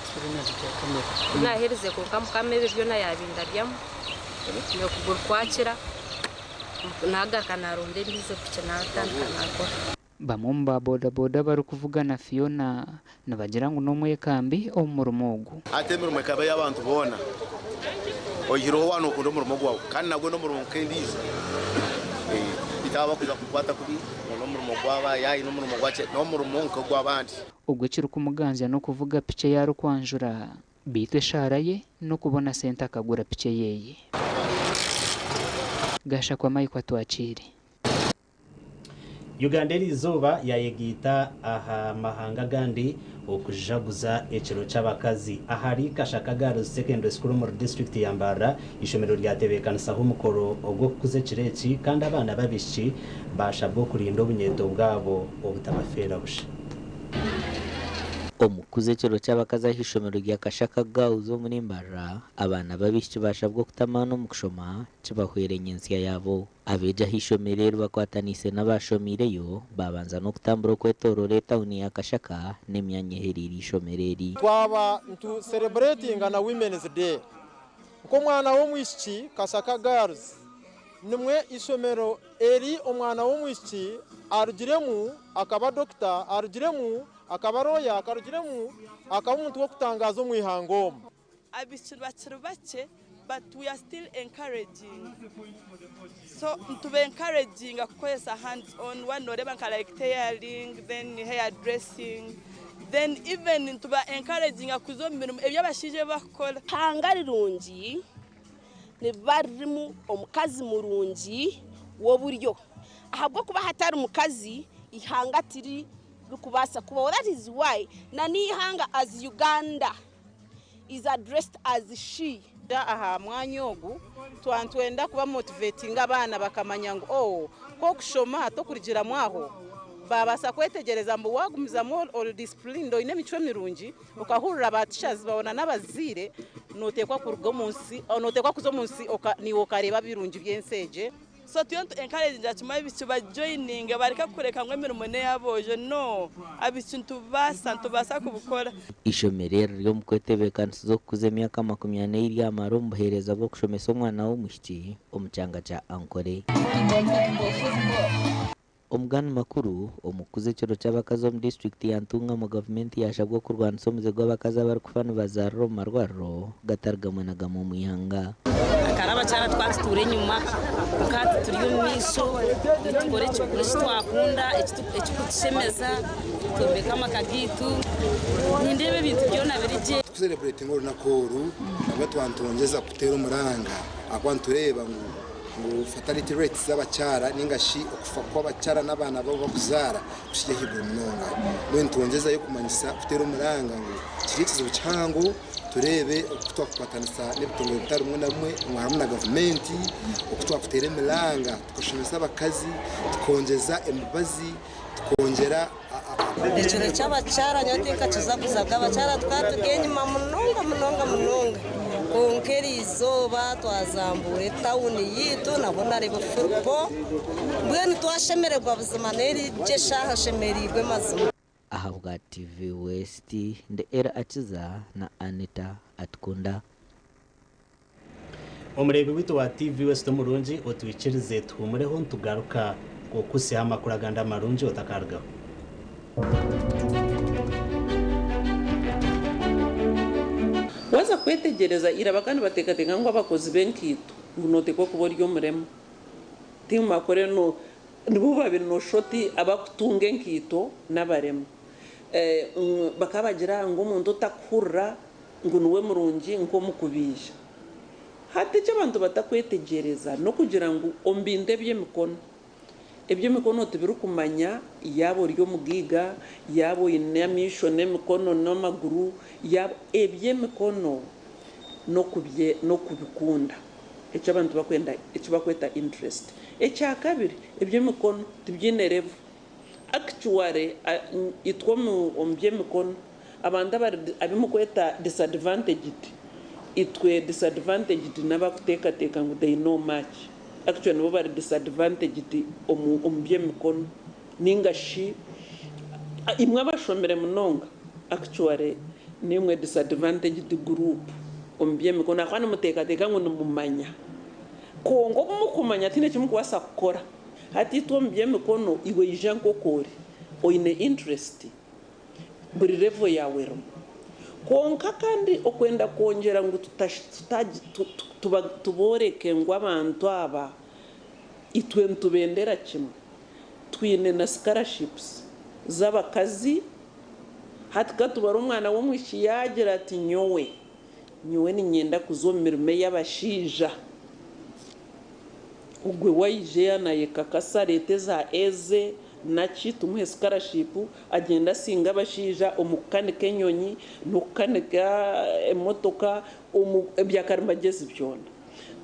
Speaker 5: ku naaherize kwonka Mukama ebyo byona yaabindabyamu, okuguru kwakira, naagaruka naaronda endiijo piki naatandika naakora.
Speaker 2: Bamwe omu ba boda boda abarikuvuga na Fiona nibagira ngu n'omwekambi omu murimo ogu.
Speaker 20: Hati emirimo ekaba ey'abantu boona, oihireho waaba nookunda omurimo gwawe kandi nagwo n'omurimo nk'endiijo. Beitu abo abakwija kukukwata kubi ngu n'omurimo gw'abayaayi n'omurimo gwaki, n'omurimo nk'ogw'abandi.
Speaker 2: Ogwo ekirikumuganzya n'okuvuga piki ei arikwanjura, beitu eshaara ye n'okubona sente akagura piki eyeye. Gashakwa Michael Atwakiire.
Speaker 1: Uganda eriizooba yayegaita aha mahanga agandi okujaguza ekiro ky'abakazi. Ahari Kashaka Girls Secondary School omuri disiturikiti ya Mbarara, eishomero ryatebeekanisaho omukoro ogw'okukuza ekiro eki kandi abaana b'abaishiki baashabwa okurinda obunyeeto bwabo obutabafeera busha.
Speaker 21: Omu
Speaker 8: Omukuza ekiro ky'abakazi aha ishomero rya Kashaka Girls omuri Mbarara, abaana b'abaishiki bashabwa okuta amaani omu kushoma kibahwere nyentsya yaabo. Abeegi aha ishomero eri bakwataniise n'abashomiireyo babanza n'okutambura okwetooroora etawuni ya Kashaka n'emyanya ehereire ishomero eri.
Speaker 21: Twaba nitu celebratinga na Women's Day nk'omwana w'omwishiki Kashaka Girls nimwe ishomero eri omwana w'omwishiki arugiremu akaba dokita, arugiremu akaba lawyer, akarugiremu akaba omuntu w'okutangaaza omu ihanga omu.
Speaker 12: Abaishiki bakiri bakye but we are still encouraging so nituba encouraginga kukozesa hands on waaba noreeba nka like tailoring then hair dressing then even nituba encouraginga kuza omu mirimo ebi abashaija ebi bakukora.
Speaker 5: Ihanga rirungi niriba ririmu omukazi murungi w'oburyo ahabw'okuba hatari mukazi ihanga tiririkubaasa kubaho. That is why na n'ihanga as Uganda is addressed as she.
Speaker 12: Aha mwanya ogu twantwenda kuba motivatinga abaana bakamanya ngu oh k'okushoma tokurugiramu aho babaasa kwetegyereza mbu wagumizamu ori disciplined oine emicwe mirungi okahurira ba teachers babona n'abazaire noteekwa kuruga omu nsi noteekwa kuza omu nsi niiwe okareeba birungi by'ensi egi. So tuyo nitu encouragingira kimwe abaishiki bajoyininge bareke kureka ngu emirimo n'ey'aboojo no abaishiki nitubaasa nitubaasa kubikora.
Speaker 8: Ishomero eri riri omu kwetebeekanisiza okukuza emyaka 40 ei ryamara omu buheereza bw'okushomesa omwana w'omwishiki omu kyanga kya Ankole. Omugani makuru, omu kukuza ekiro ky'abakazi omu disiturikiti ya Ntungamo gavumenti yashabwa okurwanisa omuze gw'abakazi abarikufa nibazaarira omu marwariro gatari gamwe na gamwe omu ihanga.
Speaker 22: Akare abakyara tukaba tutuura enyima, kwonka hati turi omu maisho nitukora eki twakunda, ekirikutushemeza, twombeka amaka gaitu, nindeeba ebintu byona biri gye.
Speaker 23: Tukucelebratinga orunaku oru nabwo twantongyeza kuteera omuranga ahakuba nitureeba ngu ngu fatality rates z'abakyara ninga shi okufa kw'abakyara n'abaana babo bakuzaara kukiri ahaiguru munonga. Mbwenu nitwongyezayo kumanyisa kuteera omuranga ngu kiri ekizibu kihango tureebe oku twakukwatanisa n'ebitongore bitari bimwe na bimwe ngu harimu na gavumenti oku twakuteera emiranga tukashomesa abakazi tukongyeza emibazi tukongyera
Speaker 24: Ekiro ky'abakyara nyowe tinkakijaguzaga, abakyara tukaba turi enyima munonga munonga munonga kwonka eriizooba twazambuura etawuni yaitu nabwo nareeba furipo mbwenu twashemererwa buzima n'erigyo eshaaha nshemeriirwe mazima.
Speaker 8: Ahabwa TV West, ndi Elly Akiza na Anita Atukunda.
Speaker 1: Omureebi waitu wa TV West omurungi otwikirize tuhumureho nitugaruka okusiha amakuru agandi amarungi otakarugaho.
Speaker 25: Waaza kwetegyereza, ira bakaba nibateekateeka ngu abakozi b'enkaito ngu nooteekwa kuba ori omurema. Timumakore no nibo baabaire nooshusha oti abarikutunga enkaito n'abarema. Bakaba bagira ngu omuntu otakuhurira ngu niwe murungi nk'omukubiija. Hati eki abantu batakwetegyereza n'okugira ngu omu bintu eby'emikono, eby'emikono tibirikumanya yaaba ori omugaiga, yaaba oine amaisho n'emikono n'amaguru, yaaba eby'emikono n'okubikunda eki abantu bakwenda eki bakweta interest. Ekyakabiri eby'emikono tibyine level. Actually itwe omu by'emikono abantu abu mukweta disadvantaged, itwe disadvantaged n'abakuteekateeka ngu they know much. Actually nibo bari disadvantaged omu by'emikono ninga shi imwe abashomire munonga actually nimwe disadvantaged group omu by'emikono ahakuba nimuteekateeka ngu nimumanya. Kwonka obu mukumanya tihaine eki mukubaasa kukora. Hati itwe omu by'emikono iwe ija nk'oku ori oine interest buri level yaawe erimu. Kwonka kandi okwenda kwongyera ngu tubooreke ngu abantu aba itwe nitubendera kimwe, twine na scholarships z'abakazi. Hati katubare omwana w'omwishiki yaagira ati nyowe, nyowe niinyenda kuza omu mirimo ey'abashaija. Ogwe waija nayekakasa areete za eze naki tumuhe scholarship agyende asinge abashaija omu kukanika enyonyi n'okukanika emotoka omu ebyakarimagyezi byona.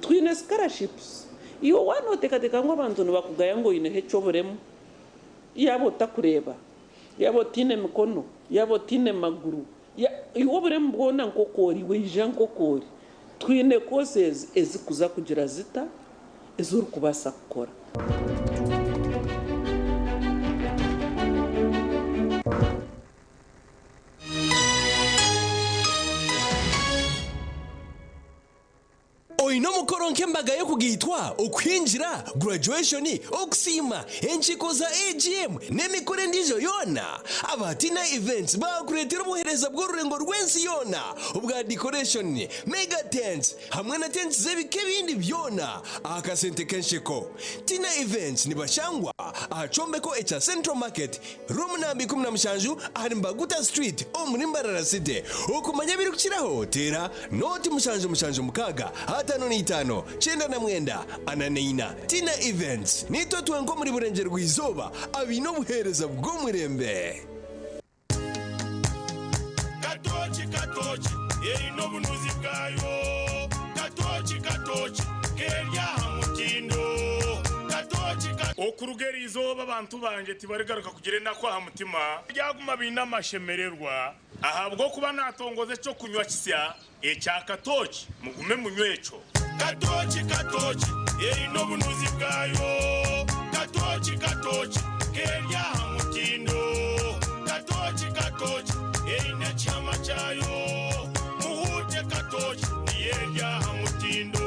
Speaker 25: Twine scholarships. Iwe waaba nooteekateeka ngu abantu nibakugaya ngu oineho eky'oburemu, yaaba otakureeba, yaaba otaine mikono, yaaba otaine maguru, Iwe oburemu bwona nk'oku ori, waija nk'oku ori, twine courses ezikuza kugira zita, ezi orikubaasa kukora.
Speaker 3: Oine omukoro nk'embaga y'okugaitwa, okuhingira, graduation, okusiima, enkiiko za AGM n'emikoro endiijo yoona? Aba Tina Events baakureetera obuheereza bw'orurengo rw'ensi yoona obwa decoration, mega tents hamwe na tents z'ebika ebindi byona aha kasente k'ensheko. Tina Events nibashangwa aha kyombeko ekya Central Market, Room namba 17 ahari Mbaguta Street omuri Mbarara City. Okumanya ebirikukiraho teera nooti 776 55 99 44. Tina Events, Nitwe twenka omuri Burengyerwa-izooba abaine obuheereza bw'omurembe.
Speaker 4: Katooki katooki eine obunuzi bwayo Katooki katooki keri aha mutindo Katooki ka.
Speaker 6: Okuruga eri izooba abantu bangye tibarigaruka kugira enaku aha mutima, baryaguma baine amashemererwa, ahabw'okuba naatongoza eky'okunywa kisya ekya katooki, mugume munywe ekyo.
Speaker 4: Katooki katooki eine obunuzi bwayo Katooki katooki keri aha mutindo Katooki katooki eine ekihama kyayo Muhuute katooki niyo eri aha mutindo.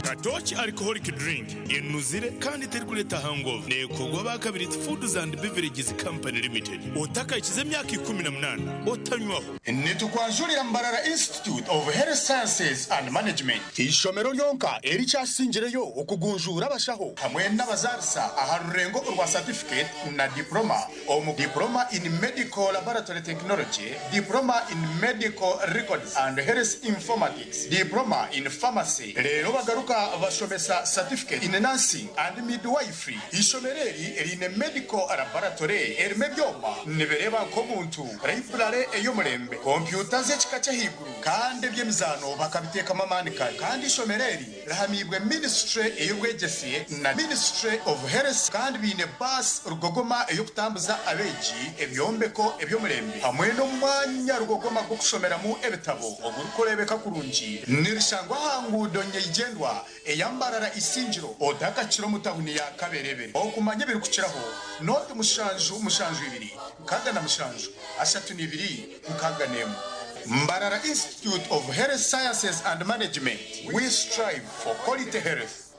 Speaker 6: Katooki Alcoholic Drink enuzire kandi terikureeta hangover. Neekorwa aba Kabirizi Foods and Beverages Company Limited. Otakahikize emyaka 18 otanywaho.
Speaker 28: Nitukwanjurira Mbarara Institute of Health Sciences and Management, eishomero ryonka erikyasingireyo okugunjuura abashaho hamwe n'abazaarisa aha rurengo orwa Certificate na Diploma omu Diploma in Medical Laboratory Technology, Diploma in Medical Records and Health Informatics, Diploma in Pharmacy reero bagaruka bashomesa Certificate in Nursing and Midwifery. Eishomero eri riine Medical Laboratory erimu ebyoma nibireeba nk'omuntu, Library ey'omurembe, kompyuta z'ekika ky'ahaiguru kandi eby'emizaano bakabiteekamu amaani kare. Kandi eishomero eri rihamiibwe Ministry ey'obwegyese na Ministry of Health kandi baine baasi rugogoma ey'okutambuza abeegi, ebyombeko eby'omurembe hamwe n'omwanya rugogoma gw'okushomeramu ebitabo ogurikureebeka kurungi. Nirishangwa aha nguudo nyeigyendwa eya Mbarara Isingiro otakakira omu tawuni ya Kaberebe. Okumanya ebirikukiraho, nooti mushanju mushanju ibiri 67 32 61. Mbarara Institute of Health Sciences and Management, we strive for quality health.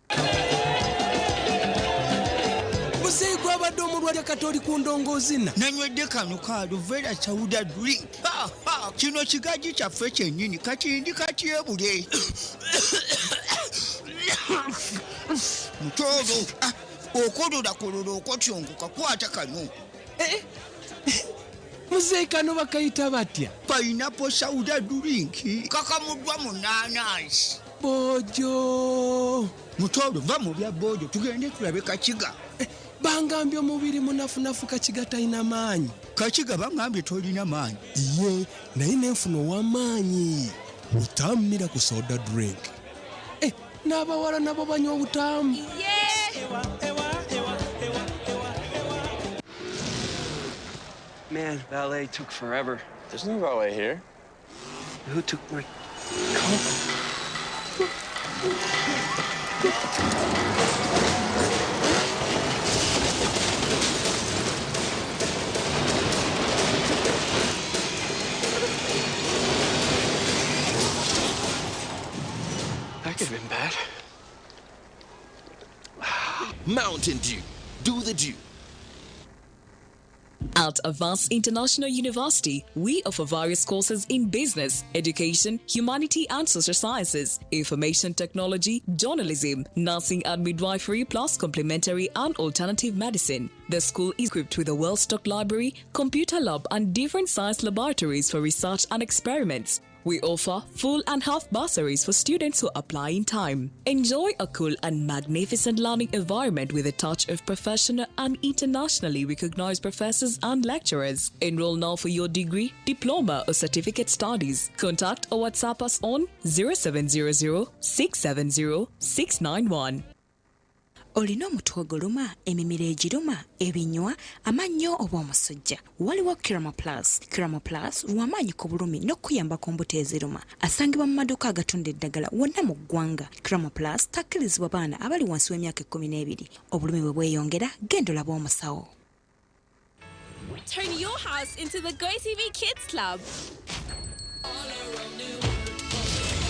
Speaker 9: Muzeeyi gwabadde omulwadde kati oli ku ndongoozina.
Speaker 10: Nanywedde kano ka Aluvera Sauda Drink. Ha, ha! Kino kigaji kyaffe kyennyini kati ndi katyebule. Mutooro, ah, okololakola okotyongoka kwata kano.
Speaker 9: Eh, eh, muzeeyi kano bakayita batya?
Speaker 10: Pineapple Sauda Drink kakamuddwa mu naanansi.
Speaker 9: Boojo.
Speaker 10: Mutooro va mu bya boojo tugende tulabe Kakiga.
Speaker 9: Eh, bangambye omubiri munafunafu Kakiga talina maanyi.
Speaker 10: Kakiga bangambye tolina maanyi.
Speaker 9: Iye naye nenfuna ow'amaanyi. Butamu Miracle Soda Drink. Eh, n'abawala nabo banywa obutamu.
Speaker 11: Man, valet took forever. There's no valet here. Who took my coat? That could have been bad.
Speaker 3: Mountain Dew. Do the dew.
Speaker 13: At Avance International University, we offer various courses in business, education, humanity and social sciences, information technology, journalism, nursing and midwifery, plus complementary and alternative medicine. The school is equipped with a well-stocked library, computer lab and different science laboratories for research and experiments. We offer full and half bursaries for students who apply in time. Enjoy a cool and magnificent learning environment with a touch of professional and internationally recognized professors and lecturers. Enroll now for your degree, diploma, or certificate studies. Contact or WhatsApp us on 0700 670 691.
Speaker 7: Olina omutwe oguluma, emimiro egiruma, ebinywa, amannyo oba omusujja? Waliwo Kiramo Plus. Kiramo Plus lw'amaanyi ku bulumi n'okukuyamba ku mbuto eziruma. Asangibwa mu maduuka agatunda eddagala wonna mu ggwanga. Kiramo Plus takkirizibwa baana abali wansi w'emyaka 12. Obulumi bwe bweyongera, genda olabe omusawo.
Speaker 14: Turn your house into the GoTV Kids Club.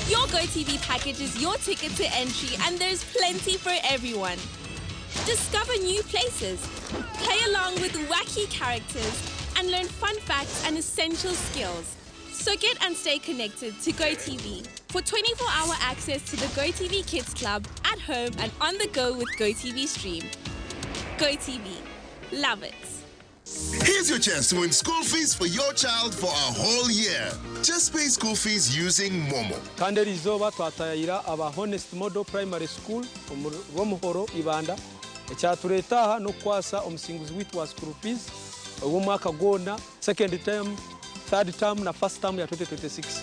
Speaker 14: Your GoTV package is your ticket to entry, and there's plenty for everyone. Discover new places, play along with wacky characters, and learn fun facts and essential skills. So get and stay connected to GoTV for 24 hour access to the GoTV Kids Club at home and on the go with GoTV Stream. GoTV. Love it.
Speaker 15: Here's your chance to win school fees for your child for a whole year. Just pay school fees using Momo.
Speaker 17: Kandi eri izooba twatayira aba Honest Model Primary School omu Rwomuhoro, Ibanda. Ekyatureeta aha n'okukwasa omusinguzi waitu wa school fees ow'omwaka gwona, second term, third term na first term ya 2026.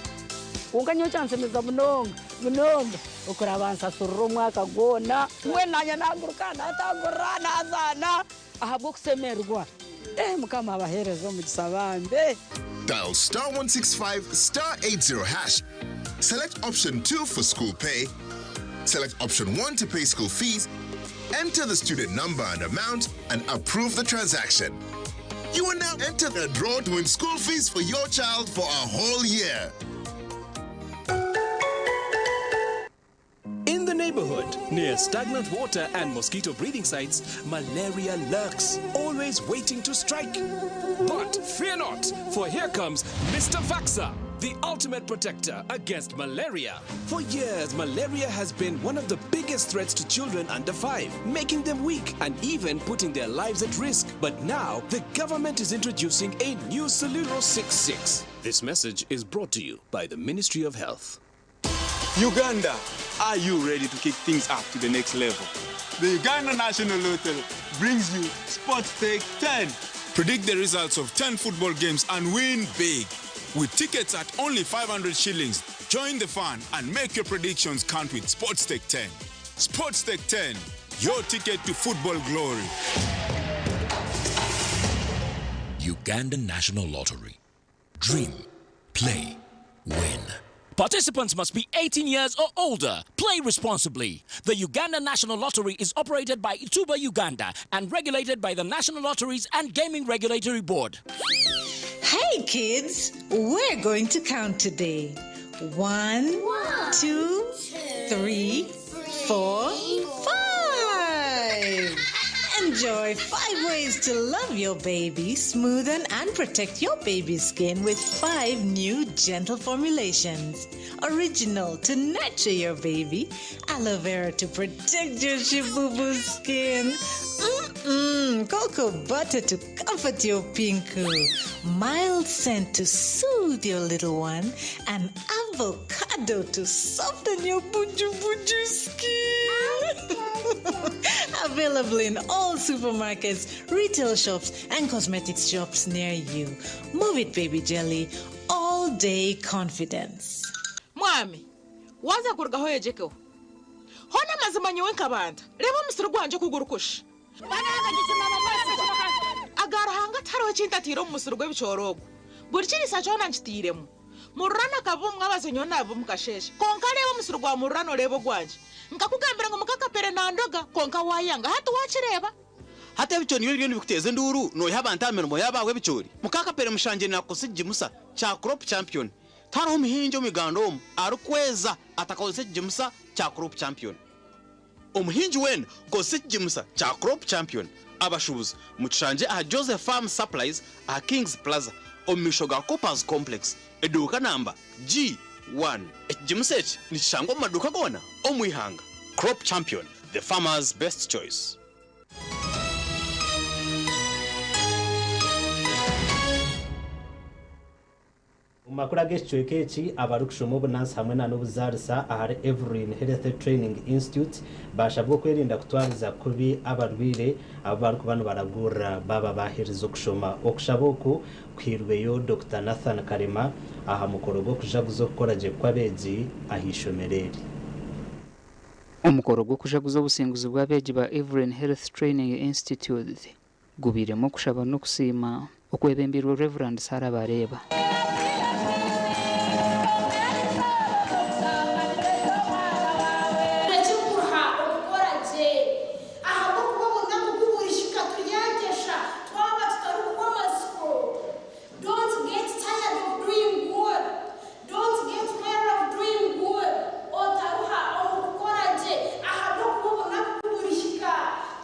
Speaker 18: Kwonka nyowe kyansemeza munonga munonga okuraba nsasurira omwaka gwona, mbwenu naanye naguruka natangurira nazaana ahabw'okusemererwa. Eh, Mukama abaheereze omugisa bambe.
Speaker 15: Dial star 165 star 80 hash. Select option 2 for school pay. Select option 1 to pay school fees. Enter the student number and amount and approve the transaction. You will now enter the draw to win school fees for your child for a whole year.
Speaker 3: In the neighborhood, near stagnant water and mosquito breeding sites, malaria lurks, always waiting to strike. But fear not, for here comes Mr. Vaxa, the ultimate protector against malaria. For years, malaria has been one of the biggest threats to children under 5, making them weak and even putting their lives at risk. But now, the government is introducing a new solution 66. This message is brought to you by the Ministry of Health.
Speaker 19: Uganda, are you ready to kick things up to the next level? The Uganda National Lottery brings you Sports Take 10. Predict the results of 10 football games and win big. With tickets at only 500 shillings, join the fun and make your predictions count with Sports Take 10. Sports Take 10, your ticket to football glory.
Speaker 26: Uganda National Lottery. Dream, play, win.
Speaker 27: Participants must be 18 years or older. Play responsibly. The Uganda National Lottery is operated by Ituba Uganda and regulated by the National Lotteries and Gaming Regulatory Board.
Speaker 29: Hey kids, we're going to count today. 1, 2, 3, 4, 5. Enjoy 5 ways to love your baby, smoothen and protect your baby's skin with 5 new gentle formulations. Original to nurture your baby, aloe vera to protect your shibubu skin, cocoa butter to comfort your pinku, mild scent to soothe your little one, and avocado to soften your buju buju skin. Available in all supermarkets, retail shops, and cosmetics shops near you. Move it, baby jelly. All day confidence.
Speaker 30: Mwami waza kurugaho yejekeho hona amazima nyowe nkabanda reba omusiri gwanje kugurukusha agaruhanga tihariho kintu atiire omu musiri gw'ebicooro ogwo buri kirisa kyona nkitiiremu mururana akaba omwabazo nyowe naaba omukasheshe konka reeba omusiri gwa mururana oreeba ogwangye nkakugambira ngu mukakapere nandoga konka wayanga hati wakireeba.
Speaker 31: Hati ebicoori nibyo biriyo nibikuteeza enduuru noiha abantu aha mirimo yaabo ebicoori mukakapere mushangye nakukozesa ekigimusa kya Crop Champion. Tihariho omuhingi omu Uganda omu arikweza atakakozesa ekigimusa kya Crop Champion. Omuhingi weena kozesa ekigimusa kya Crop Champion. Abashuubuzi mutushangye aha Joseph Farm Supplies aha Kings Plaza omu maisho ga Coopers Complex eduuka namba G1. Ekigimusa eki nikishangwa omu maduuka goona omu ihanga. Crop Champion, the farmer's best choice.
Speaker 1: Omu makuru ag'ekicweka eki, abarikushoma obunansi hamwe na n'obuzaarisa ahari Evelyn Health Training Institute baashabwa okwerinda kutwariza kubi abarwaire abu barikuba nibaragurira baaba baaherize okushoma. Okushaba oku kuhairweyo Dokita Nathan Karema aha mukoro gw'okujaguza okukora gye kw'abeegi aha ishomero eri.
Speaker 2: Omukoro gw'okujaguza obusinguzi bw'abeegi ba Evelyn Health Training Institute gubairemu okushaba n'okusiima okwebembeirwe Rev. Sarah Bareeba.
Speaker 5: Ekirikuruha okukora gye, ahabw'okuba obunaku ku burihika turyagyesha twaba tutarikuhwa amatsiko. Don't get tired of doing good. Don't get weary of doing good. Otaruha omu kukora gye, ahabw'okuba obunaku ku burihika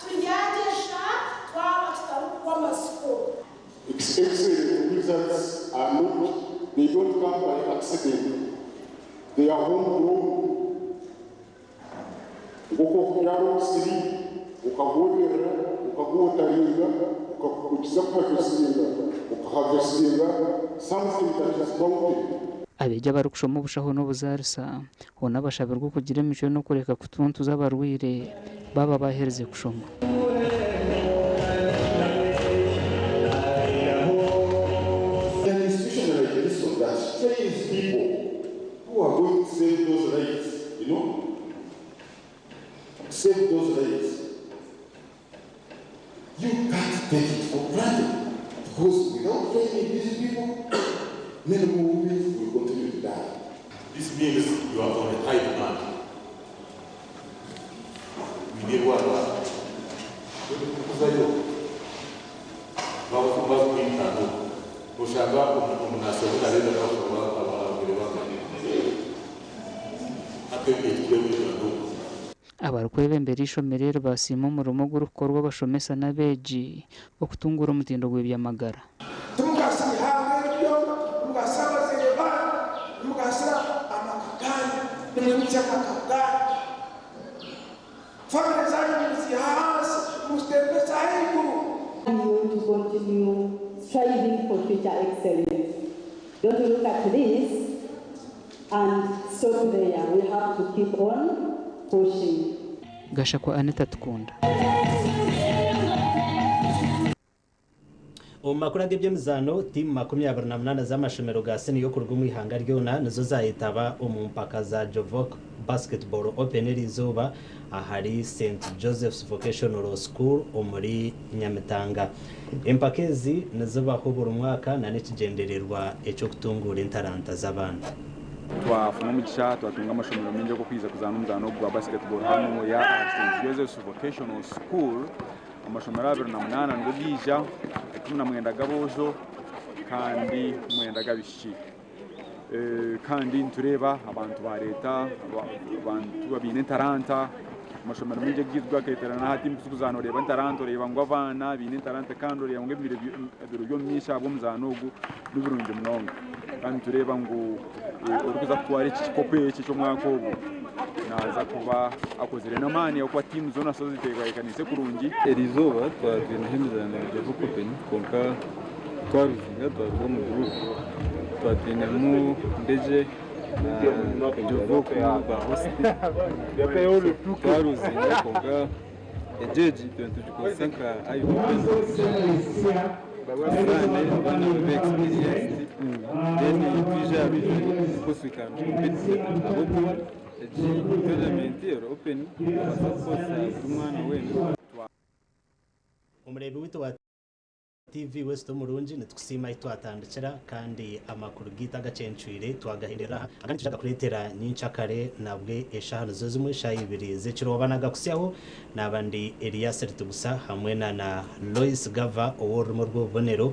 Speaker 5: turyagyesha twaba tutarikuhwa amatsiko.
Speaker 8: Excellent results are not, they don't come by accident. They are homegrown. Nk'oku okubyara omusiri, ukagwogerera, ukagwotaringa, ukagukiza kuharvestinga, ukaharvestinga something that is bounty.
Speaker 2: Abeegi abarikushoma obushaho n'obuzaarisa hoona bashabirwe okugira emicwe n'okureka kutuntuza abarwaire baaba baaherize kushoma.
Speaker 8: An institution like this one that trains people who are going to save those rights, save those rights. You can't take it for granted because without training these people, many more women will continue to die.
Speaker 12: This means you are on a high demand. We need one. Kuzayo bakwintano oshanga omunasi obutarenda abagore bamwe ateekekirewirano.
Speaker 2: Abarikwebembera eishomero eri basiima omurimo ogurikukorwa abashomesa n'abeegi okutunguura omutindo gw'eby'amagara.
Speaker 16: Timugasira ihanga eryo, timugasira abazaire banyu, timugasira amaka ganyu, nimwimutsya amaka ganyu. Famire zanyu nimuziha ahansi, muzitembesa ahaiguru.
Speaker 20: You to continue striving for future excellence. Don't look at this and stop there. We have to keep on pushing.
Speaker 2: Gashakwa Anita Tukunda.
Speaker 1: Omu makuru ag'eby'emizaano, tiimu 28 z'amashomero ga siniya okuruga omu ihanga ryona nizo zayetaba omu mpaka za Jovok Basketball Open eriizooba ahari St Joseph's Vocational School omuri Nyamitanga. Empaka ezi nizibaho buri mwaka na n'ekigyendererwa eky'okutunguura entaranta z'abaana.
Speaker 21: Twafuna omugisha twatunga amashomero mingi ogw'okwiza kuzaana omuzaano ogu gwa basketball hanu ya St Joseph's Vocational School. Amashomero 28 nigo gaija, 19 g'aboojo kandi 9 g'abaishiki. Kandi nitureeba abantu bareeta abantu abaine entaranta. Amashomero mingi agaitu gakeeterana hati kuzaana oreeba entaranta, oreeba ngu abaana baine entaranta kandi oreeba ngu ebiro by'omu maisho ahabw'omuzaano ogu nibirungi munonga. Kandi nitureeba ngu orikuza kutwara eki kikopo eki eky'omwaka ogu naaza kuba akozire n'amaani ahabw'okuba tiimu zoona zo zitebeekaniise kurungi.
Speaker 22: Eriizooba twaba twineho emizaano ya Jovok Open kwonka twaruzinga twaruga omu group twatwinemu Ndegye na Jovok ba host twaruzinga, kwonka egi twine tugikozesa nka eye open, tuzaane abaana babe experienced, then twije aha rujuni of course we can compete better ahabw'okuba egi tournament eri open, nobaasa kukozesa buri mwana weena.
Speaker 1: Omureebi waitu wa TV West omurungi, nitukusiima ahi twatandikira kandi amakuru gaitu agacencwire twagahendera aha. Agandi nituja kureetera nyenkyakare nabwe eshaaha nizo zimwe, eshaaha 2 z'ekiro. Oba nagakutsyaho naaba ndi Elias Ritugusa hamwe na Lois Gava ow'orurimi rw'obubonero.